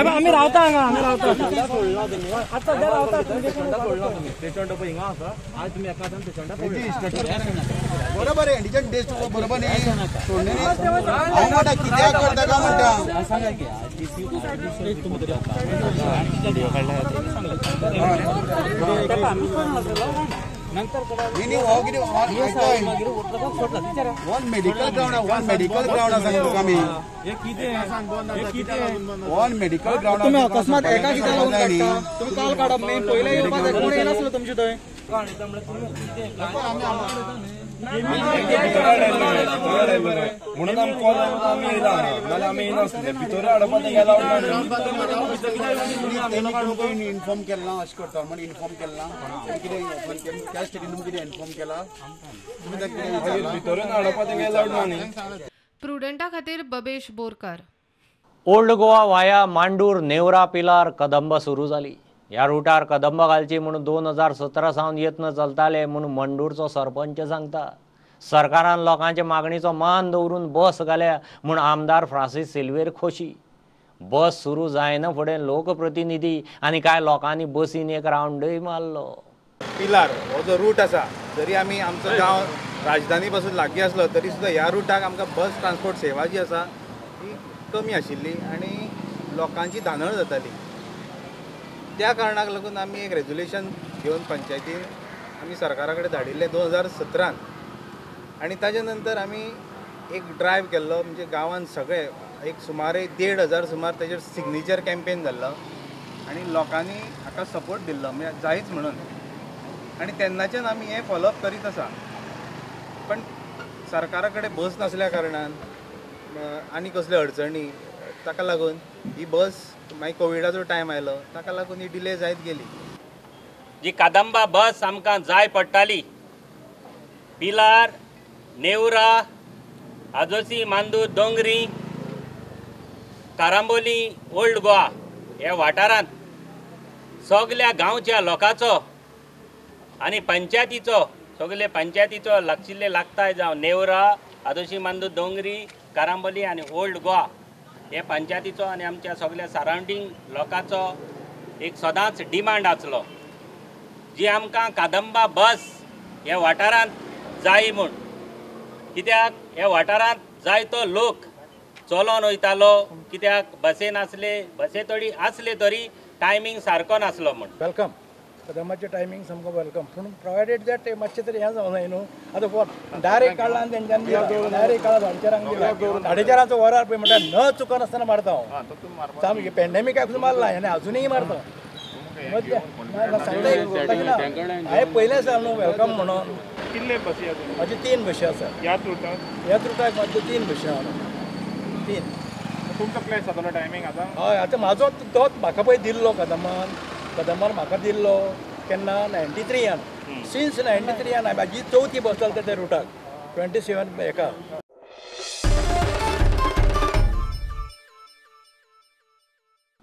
आमी रावता हांगा, आमी रावता. बरोबर आहे, बरोबर कित्याक करता काय म्हणटा. One medical ground, one medical ground आसा तुका आमी, वन मेडिकल ग्राउंड. तुमी अकस्मात एका कित्याक लागून काडटा? तुमी काल काडप न्ही, पयलें येवपाक जाय, कोण येनासलो तुमचे थंय. म्हणून आमी कॉल आमी येयला, नाल्यार आमी येयनासले. भितर हाडपाक इन्फॉर्म केला अशें करता म्हण इन्फॉर्म केला कितें कॅश स्टेटीन कितें इन्फॉर्म केला भितर हाडपाक अलावड ना न्ही. प्रुडंटा खातीर Babesh Borkar. Old Goa via Mandur Neora Pilar Kadamba सुरू जाली. ह्या रुटार कदंब घालची म्हूण 2017 सावन यत्न चलताले म्हूण मंडूरचो सरपंच सांगता. सरकारान लोकांचे मागणीचो मान दवरून बस घाल्या म्हूण आमदार फ्रांसीस सिल्वेर खोशी. बस सुरू जायना फुडें लोकप्रतिनिधी आनी कांय लोकांनी बसीन एक रावंडय मारलो. पिलार हो जो रूट आसा, जरी आमी आमचो गांव राजधानी पासून लागीं आसलो तरी सुद्दां ह्या रुटाक आमकां बस ट्रान्सपोर्ट सेवा जी आसा ती कमी आशिल्ली आनी लोकांची धांदळ जाताली. त्या कारणाक लागून आमी एक रेजोल्युशन घेवन पंचायतीन आमी सरकारा कडेन धाडिल्लें 2017 आनी ताजे नंतर आमी एक ड्रायव केल्लो, म्हणजे गांवांत सगळे एक सुमारे 1500 सुमार ताजेर सिग्नेचर कॅम्पेन जाल्लो आनी लोकांनी हाका सपोर्ट दिल्लो, म्हणजे जायच म्हणून. आनी तेन्नाच्यान आमी हें फॉलोअप करीत आसा. पण सरकारा कडेन बस नासल्या कारणान आनी कसल्यो अडचणी ताका लागून ही बस मागीर कोविडाचो टायम आयलो ताका लागून ही डिले जायत गेली. जी कादंबा बस आमकां जाय पडटाली, पिलार, नेवरा, आजोसी, मांदूर, दोंगरी, कारांबोली, ओल्ड गोवा ह्या वाठारांत सगल्या गांवच्या लोकांचो आनी पंचायतीचो, सगले पंचायतीचो लागशिल्ले लागताय जावं नेवरा, आदोशी, मांदूर, दोंगरी, कारांबोली आनी ओल्ड गोवा हे पंचायतीचो आनी आमच्या सगल्या सरावंडींग लोकांचो एक सदांच डिमांड आसलो जी आमकां कादंबा बस ह्या वाठारांत जाय म्हूण. कित्याक ह्या वाठारांत जायतो लोक चलोन वयतालो, कित्याक बसे नासले, बसे थोडी आसले तरी टायमींग सारको नासलो म्हूण. Welcome कदंबाचें टायमींग सामको welcome, पूण प्रोवायडेड that ते मातशें तरी हें जावं जाय न्हू. आतां फोन डायरेक्ट काडला आनी तेंच्यांनी दिला, डायरेक्ट काडला 4:30 दिला, 4:30 वरार पळय म्हणटा न चुकनासतना मारता हांव. सामकें पेंडेमिकाक सुद्दां मारला आनी अजुनूय मारता. हांवें पयलें सांग न्हू welcome म्हणून. कितले बसी आसा? म्हाजी 3 बशी आसा. ह्याच रुटाक? ह्याच रुटाक म्हाज्यो 3 बशी आहा. 3. तुमचो क्लॅश जातलो टायमींग आतां? हय, आतां म्हाजो तोच म्हाका पळय दिल्लो कदमान, कदमान म्हाका दिल्लो केन्ना 93 सिन्स 93 म्हाजी चवथी बस चलता त्या रुटाक 27 हेका.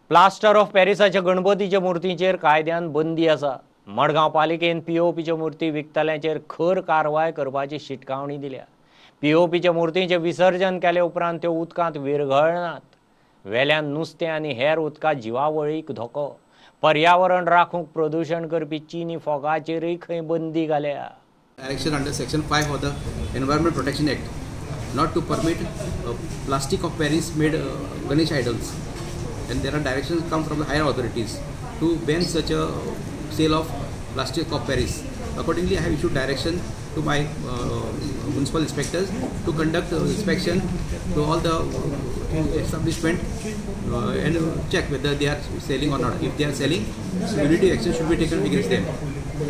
प्लास्टर ऑफ पॅरिसाच्या गणपतीच्या मूर्तींचेर कायद्यान बंदी आसा. मडगांव पालिकेन पीओपीच्यो मूर्ती विकतल्यांचेर खर कारवाय करपाची शिटकावणी दिल्या. पीओपीच्या मूर्तींचें विसर्जन केले उपरांत त्यो उदकांत विरघळनात. वेल्यान नुस्तें आनी हेर उदका जिवावळीक धोको. पर्यावरण राखूंक प्रदूशण करपी चिनी फोगाचेरूय खंय बंदी घाल्या. Direction under section 5 of the Environment Protection Act not to permit plastic of Paris made Ganesh idols, and there are directions come from the higher authorities to ban such a sale of plastic of Paris. Accordingly, I have issued direction to my municipal inspectors to conduct inspection to all the establishment and check whether they are selling or not. If they are selling, punitive action should be taken against them.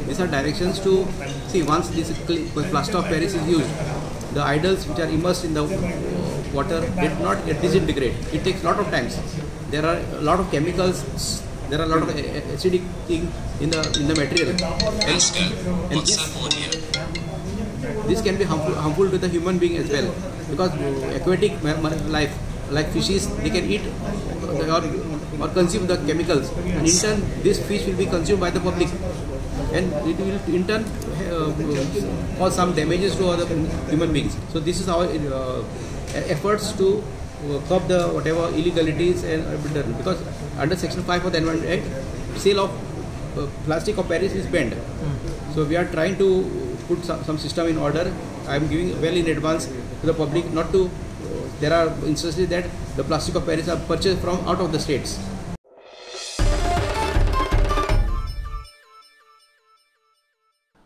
These are directions to see once this plaster of Paris is used, the idols which are immersed in the water did not get disintegrate. It takes lot of times. There are a lot of chemicals, there are a lot of acidic thing in the material, and this can be harmful to the human being as well, because aquatic life like fishes, they can eat or consume the chemicals, and in turn this fish will be consumed by the public, and it will in turn cause some damages to other human beings. So this is our efforts to curb the whatever illegalities and because under section 5 of the Environment Act, sale of plastic of Paris is banned. So we are trying to put some system in order. I am giving well in advance to the public not to. There are instances that the plastic of Paris are purchased from out of the states.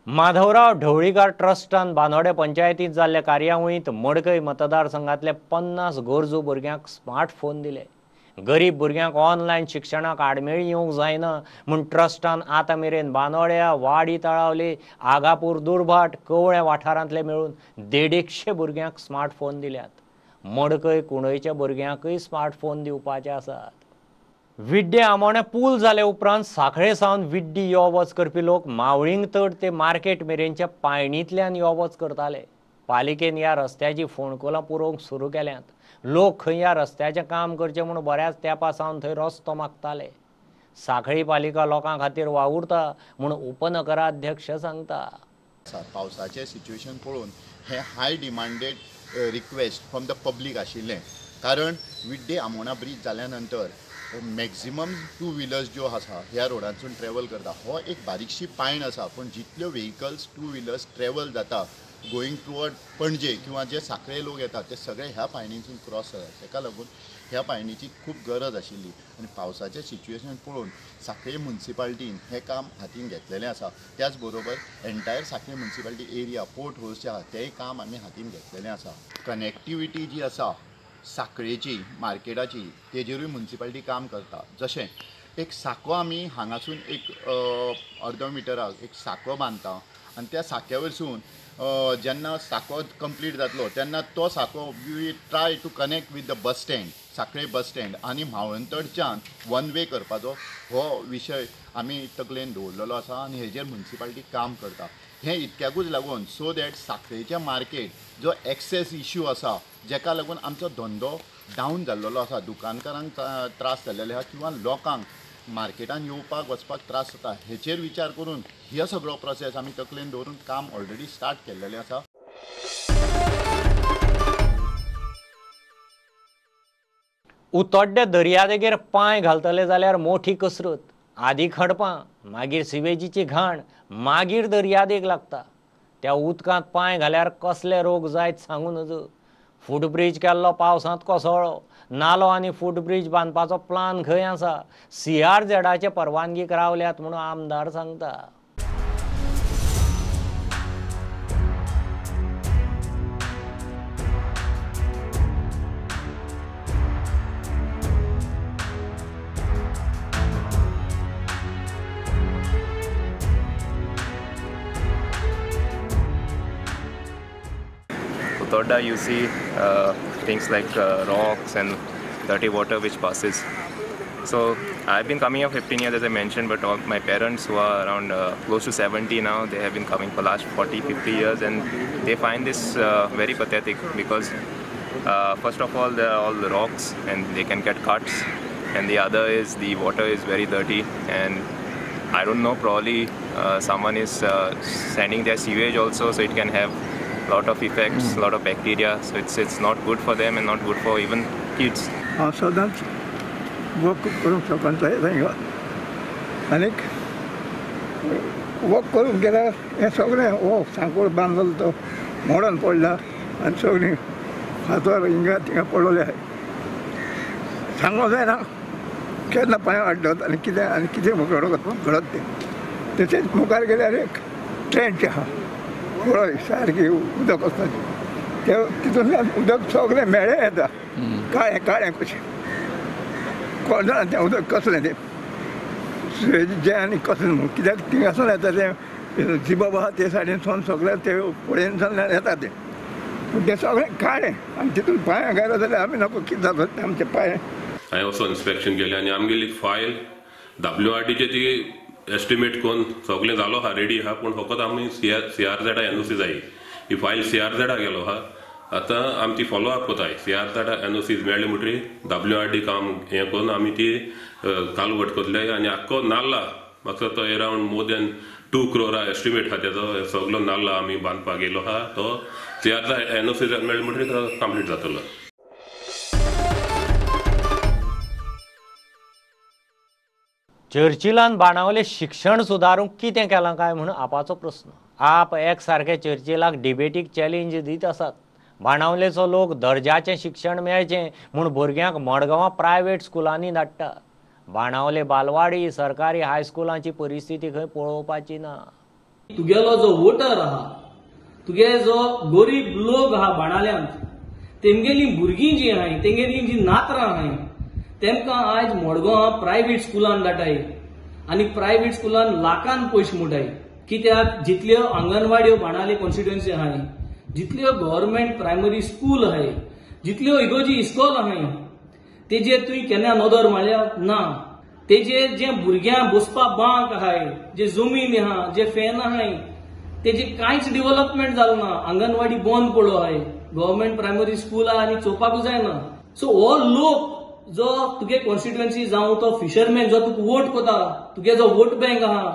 Madhavrao Dhavalikar ट्रस्टान Bandode पंचायतींत जाल्ल्या कार्यावळींत मडकय मतदारसंघातले 50 गरजू भुरग्यांक स्मार्टफोन दिले. गरीब भुरग्यांक ऑनलायन शिक्षणाक आडमेळी येवंक जायना म्हूण ट्रस्टान आतां मेरेन बांदोड्या, वाडी तळावली, आगापूर, दुर्भाट, कवळ्या वाठारांतले मेळून 150 भुरग्यांक स्मार्टफोन दिल्यात. मडकय कुंडयच्या भुरग्यांकय स्मार्टफोन दिवपाचे आसात. विड्डे आमोण्या पूल जाले उपरांत सांखळे सावन विड्डी यो वच करपी लोक मावळिंगतड ते मार्केट मेरेनच्या पायणींतल्यान यो वच करताले. पालिकेन ह्या रस्त्याची फोंडकुलां पुरोवंक सुरू केल्यांत. लोक खंय ह्या रस्त्याचें काम करचें म्हूण बऱ्याच तेंपा सावन थंय रस्तो मागताले. सांखळी पालिका लोकां खातीर वावुरता म्हूण उपनगराध्यक्ष सांगता. पावसाचें सिच्युएशन पळोवन हें high demanded request from the public आशिल्लें, कारण विड्डे आमोणा ब्रीज जाल्या नंतर मॅक्झिमम टू व्हिलर्स ज्यो आसा ह्या रोडांतसून ट्रॅवल करता. हो एक बारीकशी पायण आसा, पूण जितल्यो व्हेकल्स टू व्हिलर्स ट्रॅवल जाता गोईंग टुवर्ड पणजे किंवा जे सांखळे लोक येतात ते सगळे ह्या पायणींतसून क्रॉस जातात. ताका लागून ह्या पायणीची खूब गरज आशिल्ली आनी पावसाचें सिच्युएशन पळोवन सांखळे मुन्सिपाल्टीन हें काम हातीन घेतलेलें आसा. त्याच बरोबर entire Sanquelim municipality area port holes जे आहा तेंय काम आमी हातीन घेतलेलें आसा. कनेक्टिविटी जी आसा सांखळेची मार्केटाची तेजेरूय मुन्सिपाल्टी काम करता. जशें एक साको आमी हांगासून एक अर्दो मिटराक एक साको बांदता आनी त्या साक्या वयरसून जेन्ना साको कंप्लीट जातलो तेन्ना तो साको we try to connect with the bus stand, Sanquelim bus stand आनी म्हावळंतडच्यान वन वे करपाचो हो विशय आमी तकलेन दवरलेलो आसा आनी हेजेर मुन्सिपाल्टी काम करता. हें इतक्याकूच लागून सो that सांखळेचें मार्केट जो एक्सेस इश्यू आसा जेका लागून आमचो धंदो डावन जाल्लो आसा, दुकानकारांक त्रास जाल्लेले आसा किंवा लोकांक मार्केटान येवपाक वचपाक त्रास जाता, हेचेर विचार करून हे सगळो प्रोसेस आमी तकलेन दवरून काम ऑलरेडी स्टार्ट केल्लेलें आसा. उतोड्ड्या दर्यादेगेर पांय घालतले जाल्यार मोठी कसरत. आदी खडपां, मागीर सिवेजीची घाण, मागीर दर्यादेग लागता. त्या उदकांत पांय घाल्यार कसले रोग जायत सांगू नजो. फुटब्रीज केल्लो पावसांत कोसळ्ळो. नालो आनी फुटब्रीज बांदपाचो प्लान खंय आसा. सीआरझेडाचे परवानगीक रावल्यात म्हणून आमदार सांगता. Fatorda you see things like rocks and dirty water which passes. So I've been coming here 15 years, as I mentioned, but all my parents who are around close to 70 now, they have been coming for last 40-50 years, and they find this very pathetic because first of all, there are all the rocks and they can get cuts, and the other is the water is very dirty, and I don't know, probably someone is sending their sewage also, so it can have a lot of effects, a lot of bacteria, so it's not good for them and not good for even kids. हांव सदांच वॉक करूंक शकना थंय आनीक वॉक करूंक गेल्यार हें सगळें हो सांकोळ बांदलो तो मोडून पडला आनी सगळीं फातर हिंगा थिंगा पडलेले आहाय. सांगूंक जायना केन्ना पांय आड्डत आनी कितें आनी कितें घडत तें. तशेंच मुखार गेल्यार एक ट्रेंच आहा, पळय सारकी उदक आसता तें, तितूंतल्यान उदक सगळें म्हेळें येता, काळें काळें कशें कोण जाणा तें उदक कसलें तें जें आनी कसलें म्हणून, कित्याक थिंगासून येता तें जिबाब आहा ते सायडीनसून सगळें ते फुडेंसून येता तें, पूण तें सगळें काळें आनी तितून पांय घायलो जाल्यार आमी नको कितें जाता तें आमचे पांय. हांवें वचोन इन्स्पेक्शन केलें आनी आमगेली फायल WRDचे ती एस्टिमेट करून सगळें जालो आहा, रेडी आहा, पूण फकत आमी CRZ NOC जाय. ही फायल CRZ गेलो आहा, आतां आमी ती फॉलो अप कोताय. CRZ NOC मेळ्ळी म्हणटरी WRD काम हें करून आमी ती कालवट करतले आनी आख्खो नाल्ला म्हाका तो around more than 2 crore estimate आहा तेजो, सगलो नाल्ला आमी बांदपाक गेलो आहा, तो CRZ NOC मेळ्ळी म्हणटरी तो कंप्लीट जातलो. चर्चिलान बाणावले शिक्षण सुदारूंक कितें केलां काय म्हूण आपाचो प्रस्न. आप एक सारके चर्चिलाक डिबेटीक चॅलेंज दीत आसात. बाणावलेचो लोक दर्जाचें शिक्षण मेळचें म्हूण भुरग्यांक मडगांवां प्रायवेट स्कुलांनी धाडटा. बाणावले बालवाडी सरकारी हायस्कुलांची परिस्थिती खंय पळोवपाची ना. तुगेलो जो वोटर आहा, तुगे जो गरीब लोक आहा बाणाल्यांत, तेमगेली भुरगीं जीं आहाय, तेंगेली जी नातरां आहाय, तेमकां आयज मडगांवां प्रायवेट स्कुलान धाडाय आनी प्रायवेट स्कुलान लाखान पयशे मोडाय. कित्याक जितल्यो आंगणवाड्यो बाणावले कॉन्स्टिट्युएन्सी आहाय, जितल्यो गव्हर्मेंट प्रायमरी स्कूल आहाय, जितल्यो इगोजी इस्कॉल आहाय, तेजेर तुवें केन्ना नदर मारल्या ना. तेजेर जे भुरग्यांक बसपाक बांक आहाय, जे जमीन आहा, जे फॅन आहाय, तेजे कांयच डिव्हलपमेंट जालो ना. आंगणवाडी बंद पडलो आहाय, गव्हर्मेंट प्रायमरी स्कूल आहा आनी चोवपाकूच जायना. सो हो लोक जो तुगे कॉन्स्टिट्युएन्सी जावं तो फिशरमॅन जो तुका वोट कोता, तुगे जो वोट बँक आहा,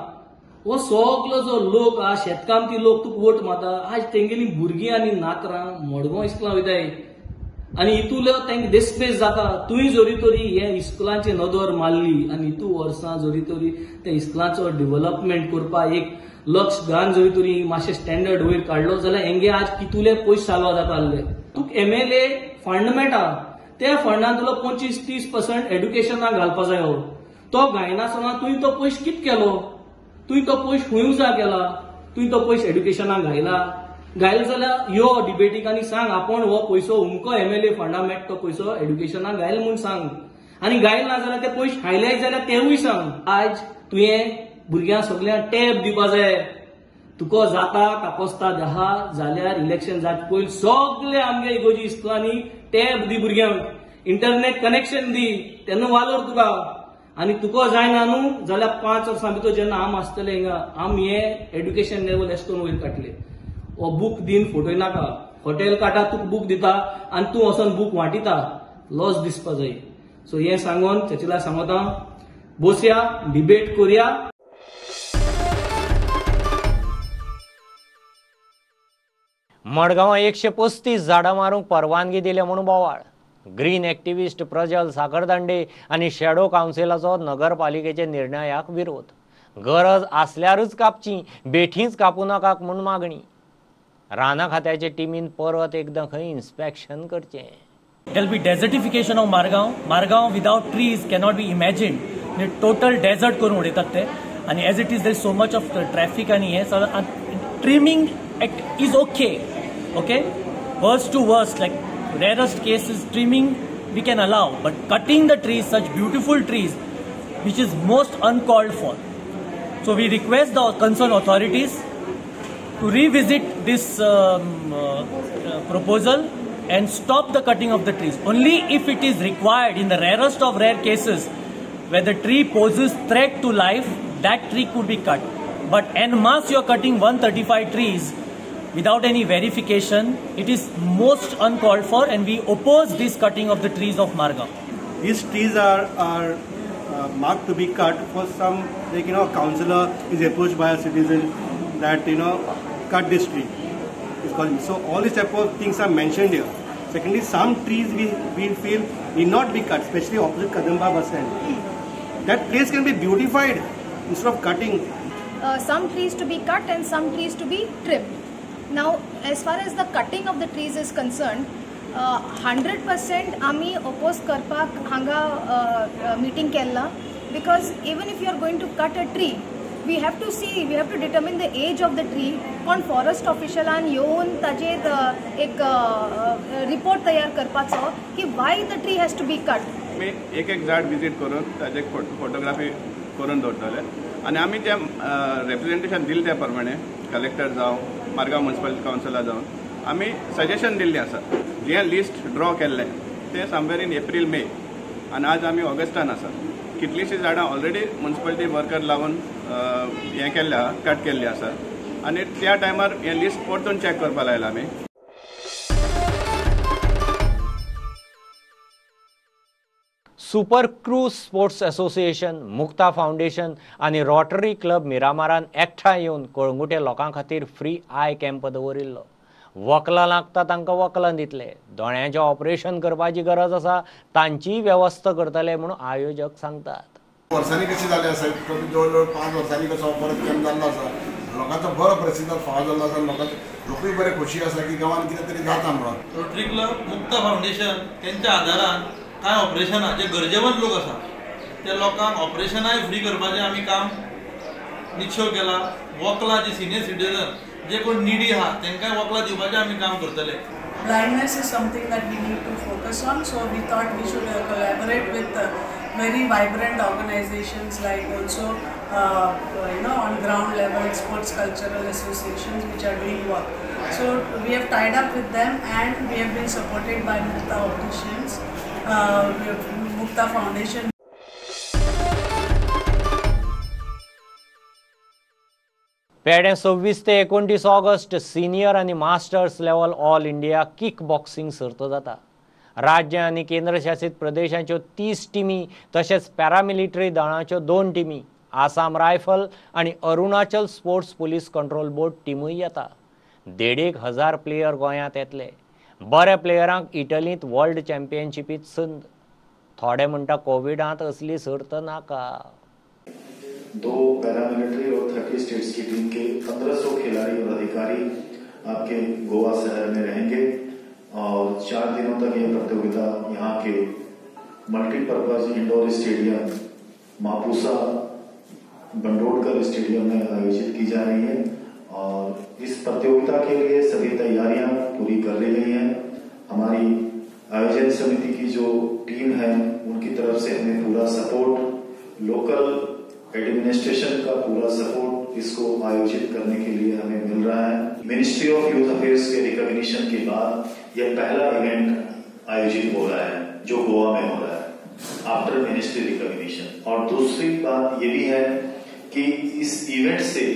हो सगलो जो लोक आहा शेतकामती लोक तुका वोट मारता, आज तेंगेली भुरगीं आनी नातरां मडगांव इस्कुलां वयताय आनी हितूंतलो तांकां डिस्प्लेस जाता. तुवें जरी तरी हे इस्कुलांची नदर मारली आनी हितू वर्सां जरी तरी त्या इस्कुलांचो डिव्हलपमेंट करपाक एक लक्ष घालून जरी तरी मातशें स्टँडर्ड वयर काडलो जाल्यार हेंगे आज कितुले पयशे साल्वार जाता आसले. तुका MLA fund मेळटा, त्या फंडान तुला 25-30% एड्युकेशनाक घालपा जायो, तो घायनासतना तुवें तो पयशे कितें केलो, तुवें तो पयशे खंय उजा केला, तुवें तो पयशे एड्युकेशनाक घायला, घायला जाल्यार यो डिबेटीक आनी सांग आपूण हो पयसो उमको MLA फंडा मेळटा तो पयसो एड्युकेशनाक घायल म्हूण सांग, आनी घायल ना जाल्यार ते पयशे खायले जाल्यार तेवूय सांग. आयज तुवें भुरग्यांक सगल्यांक टॅब दिवपा जाय, तुका जाता कापोस्ता आहा जाल्यार इलेक्शन जात पयलीं सगळे आमगे इगोजी इस्कुलांनी टॅब दी भुरग्यांक, इंटरनेट कनेक्शन दी, तेन्ना वालोर तुका. आनी तुका जायना न्हू जाल्यार 5 वर्सां भितर जेन्ना आम आसतले हिंगा, आम हे एड्युकेशन लेवल एशें करून वयर काडटले. हो बूक दिन फटोय नाका, हॉटेल काडटा तुका बूक दिता आनी तूं वचोन बूक वांटिता, लॉस दिसपा जाय. सो हें सांगून चर्चिला सांगता, बसया डिबेट करुया. मडगांवां 135 झाडां मारूंक परवानगी दिल्या म्हूण बोवाळ. ग्रीन एक्टिविस्ट प्रजल साखरदांडे आनी शॅडो कावन्सिलाचो नगरपालिकेच्या निर्णयाक विरोध. गरज आसल्यारच कापची, बेठींच कापूं नाकात म्हूण मागणी. रानां खात्याचे टिमीन परत एकदां खंय इन्स्पेक्शन करचें. There will be desertification of Margao. Margao without trees cannot be imagined. Total desert करून उडयतात ते, आनी as it is there is so much of traffic आनी हें trimming is okay, okay, worst to worst, like rarest case is trimming we can allow, but cutting the trees, such beautiful trees, which is most uncalled for. So we request the concerned authorities to revisit this proposal and stop the cutting of the trees. Only if it is required, in the rarest of rare cases where the tree poses threat to life, that tree could be cut. But en masse you are cutting 135 trees without any verification. It is most uncalled for, and we oppose this cutting of the trees of Margao. These trees are marked to be cut for some, like, you know, a councillor is approached by a citizen that, you know, cut this tree. It's called. So all these type of things are mentioned here. Secondly, some trees we feel need not be cut, especially opposite Kadamba bus stand. That place can be beautified instead of cutting. Some trees to be cut and some trees to be trimmed. Now, as far as the cutting of the trees is concerned, 100% आमी oppose करपाक हांगा meeting Kella, because even if you are going to cut a tree, we have to see, we have to determine the age of the tree. कोण फॉरेस्ट ऑफिशलान येवन ताजेर एक रिपोर्ट तयार करपाचो की why the tree has to be cut. आमी एक एक झाड विजीट करून ताजे फोटोग्राफी करून दवरतले आनी आमी जे रेप्रेजेंटेशन दिलें त्या प्रमाणे कलेक्टर जावं मारगांव म्युनिसिपल कावन्सिला जावन आमी सजेशन दिल्लें आसा. जें लिस्ट ड्रॉ केल्लें तें समवेर इन एप्रील मे आनी आज आमी ऑगस्टान आसा. कितलींशीं झाडां ऑलरेडी म्युनिसिपालिटी वर्कर लावन हें केल्लें आसा, कट केल्लीं आसा आनी त्या टायमार हें लिस्ट परतून चॅक करपा लायलां आमी. Super cruise sports association, Mukta foundation आनी रोटरी क्लब मिरामारान एकठांय येवन कळंगुटे लोकां खातीर फ्री I camp दवरिल्लो. वकलां लागता तांकां वकलां दितले, दोळ्यांचें ऑपरेशन करपाची गरज आसा तांचीय वेवस्था करतले म्हणून आयोजक सांगतात. वर्सांनी कशें जालें आसा, जवळ जवळ 5 वर्सांनी कसो परत कॅम्प जाल्लो आसा, लोकांचो बरो प्रतिसाद फावो जाल्लो आसा, लोकांचो लोकूय बरे खोशी आसा की गांवांत कितें तरी जाता म्हणून. रोटरी क्लब मुक्ता फावंडेशन तेंच्या आदारान कांय ऑपरेशनां जे गरजेवंत लोक आसा त्या लोकांक ऑपरेशनांय फ्री करपाचें आमी काम निश्चय केला. वकलां जी सिनियर सिटीजन जे कोण निडी आहा तांकांय वकलां दिवपाचें आमी काम करतले. Blindness is something that we need to focus on, so we thought we should collaborate with very vibrant organizations like also you know, on ground level sports cultural associations which are doing work. So we have tied up with them and we have been supported by Mukta Opticians, Mukta Foundation. Pedem 26 ते 29 ऑगस्ट सिनियर आनी masters level all India kick boxing सर्त जाता. राज्य आनी केंद्रशासित प्रदेशांच्यो 30 टिमी तशेंच पॅरामिलिटरी दळांच्यो 2 टिमी, आसाम रायफल आनी Arunachal sports police control board टिमूय येता. 1,500 प्लेयर गोंयांत येतले. बऱ्या प्लेयरांक इटलींत वर्ल्ड चॅम्पियनशिपींत संद. थोडे म्हणटा कोविडांत असली सर्त नाका. 2 पैरामिलिट्री और 30 स्टेट्स की टीम के 1500 खिलाड़ी और अधिकारी आपके गोवा शहर में रहेंगे और 4 दिनों तक यह प्रतियोगिता यहाँ K multipurpose indoor stadium Mapusa Bandodkar stadium में आयोजित की जा रही है और इस प्रतियोगिता के लिए सभी तैयारियां पूरी कर ली गई हैं। हमारी आयोजन समिति की जो टीम है उनकी तरफ से हमें पूरा सपोर्ट, लोकल एडमिनिस्ट्रेशन का पूरा सपोर्ट इसको आयोजित करने के लिए हमें मिल रहा है। मिनिस्ट्री ऑफ यूथ अफेयर्स के रिकॉग्निशन के बाद यह पहला इवेंट आयोजित हो रहा है जो गोवा में हो रहा है आफ्टर मिनिस्ट्री रिकॉग्निशन। और दूसरी बात यह भी है कि इस इवेंट से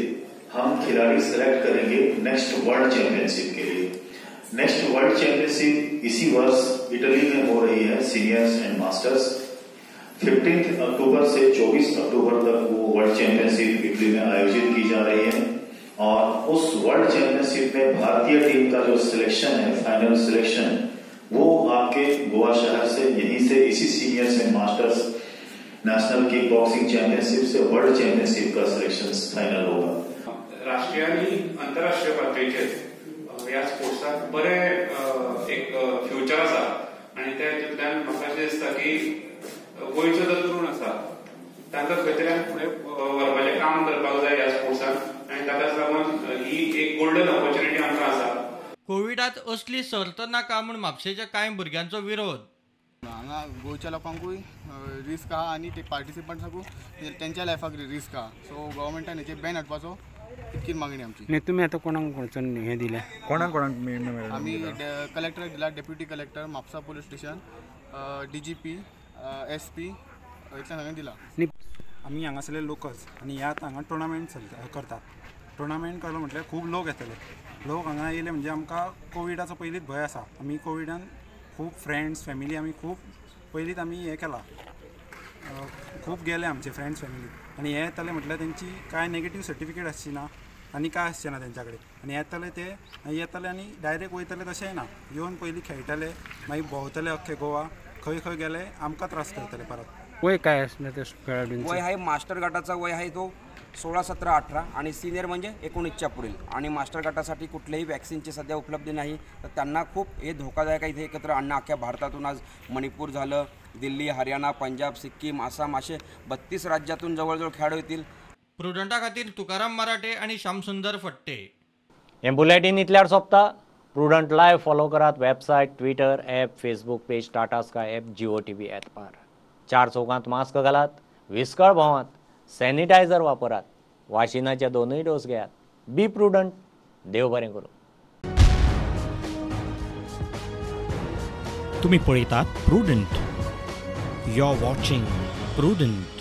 हम खिलाड़ी सेलेक्ट करेंगे नेक्स्ट वर्ल्ड चैंपियनशिप के लिए। नेक्स्ट वर्ल्ड चैंपियनशिप इसी वर्ष इटली में हो रही है, सीनियर्स एंड मास्टर्स। 15 अक्टूबर से 24 अक्टूबर तक वो वर्ल्ड चैंपियनशिप इटली में आयोजित की जा रही है और उस वर्ल्ड चैंपियनशिप में भारतीय टीम का जो सिलेक्शन है, फाइनल सिलेक्शन, वो आपके गोवा शहर से, यहीं से, इसी seniors and masters national kick boxing championship Se world championship का सिलेक्शन फाइनल होगा। राष्ट्रीय आनी अंतरराष्ट्रीय पातळीचेर ह्या स्पोर्ट्साक बरें एक फ्युचर आसा आनी त्या हितूंतल्यान म्हाका अशें दिसता की गोंयचो जो तरुण आसा तांकां खंय तरी आमी फुडें व्हरपाचें काम करपाक जाय ह्या स्पोर्ट्सान आनी ताकाच लागून ही एक गोल्डन ऑपॉर्च्युनिटी आमकां आसा। कोविडात असली सर्त नाका म्हूण म्हापशेच्या कांय भुरग्यांचो विरोध। हांगा गोंयच्या लोकांकूय रिस्क आहा आनी ते पार्टिसिपंट्साकूय तेंच्या लायफाक रिस्क आहा। सो गव्हर्मेंटान हेचेर बॅन हाडपाचो इतकी मागणी आमची. न्ही, तुमी आतां कोणाक वचून हें दिलें? कोणाक कोणाक? आमी कलेक्टराक दिला, deputy collector, Mapusa police station, DGP, SP, इतलें सगळें दिला. आमी हांगासरले लोकल्स आनी ह्या हांगा टुर्नामेंट चलता करतात. टुर्नामेंट करलो म्हटल्यार खूब लोक येतले. लोक हांगा येयले म्हणजे आमकां कोविडाचो पयलींच भंय आसा. आमी कोविडान खूब फ्रेंड्स फॅमिली आमी खूब पयलींच आमी हें केलां, खूब गेले आमचे फ्रेंड्स फॅमिली. आनी हे येतले म्हटल्यार तेंची कांय नेगेटीव सर्टिफिकेट आसची ना आनी कांय आसचें ना तेंच्या कडेन. आनी येतले ते येतले आनी डायरेक्ट वयतले तशेंय ना, येवन पयलीं खेळटले, मागीर भोंवतले अख्खे गोवा, खंय खंय गेले आमकां त्रास करतले परत. वय काय असणार त्या खेळाडूंचं? वय आहे मास्टर गटाचा वय आहे तो 16, 17, 18 आणि सिनियर म्हणजे 19च्या पुढील. आणि मास्टर गटासाठी कुठल्याही वॅक्सिनची सध्या उपलब्धी नाही, तर त्यांना खूप हे धोकादायक आहे इथे एकत्र आणणं. अख्ख्या भारतातून आज मणिपूर झालं, दिल्ली, हरियाणा, पंजाब, सिक्कीम, आसाम असे 32 राज्यातून जवळजवळ खेळाडू येतील. प्रुडंटा खातीर तुकाराम मराठे आणि श्यामसुंदर फट्टे. हें बुलेटीन इतल्यार सोंपता. प्रुडंट लायव्ह फॉलो करात website, Twitter, app, Facebook page, Tata Sky app, Jio TV ॲपार. 4 चौकांत मास्क घालात, विस्कळ भोंवात, सॅनिटायझर वापरात, वाशिनाचे 2 डोस घेयात. Be prudent. देव बरें करूं. तुम्ही पळयतात Prudent. You are watching Prudent.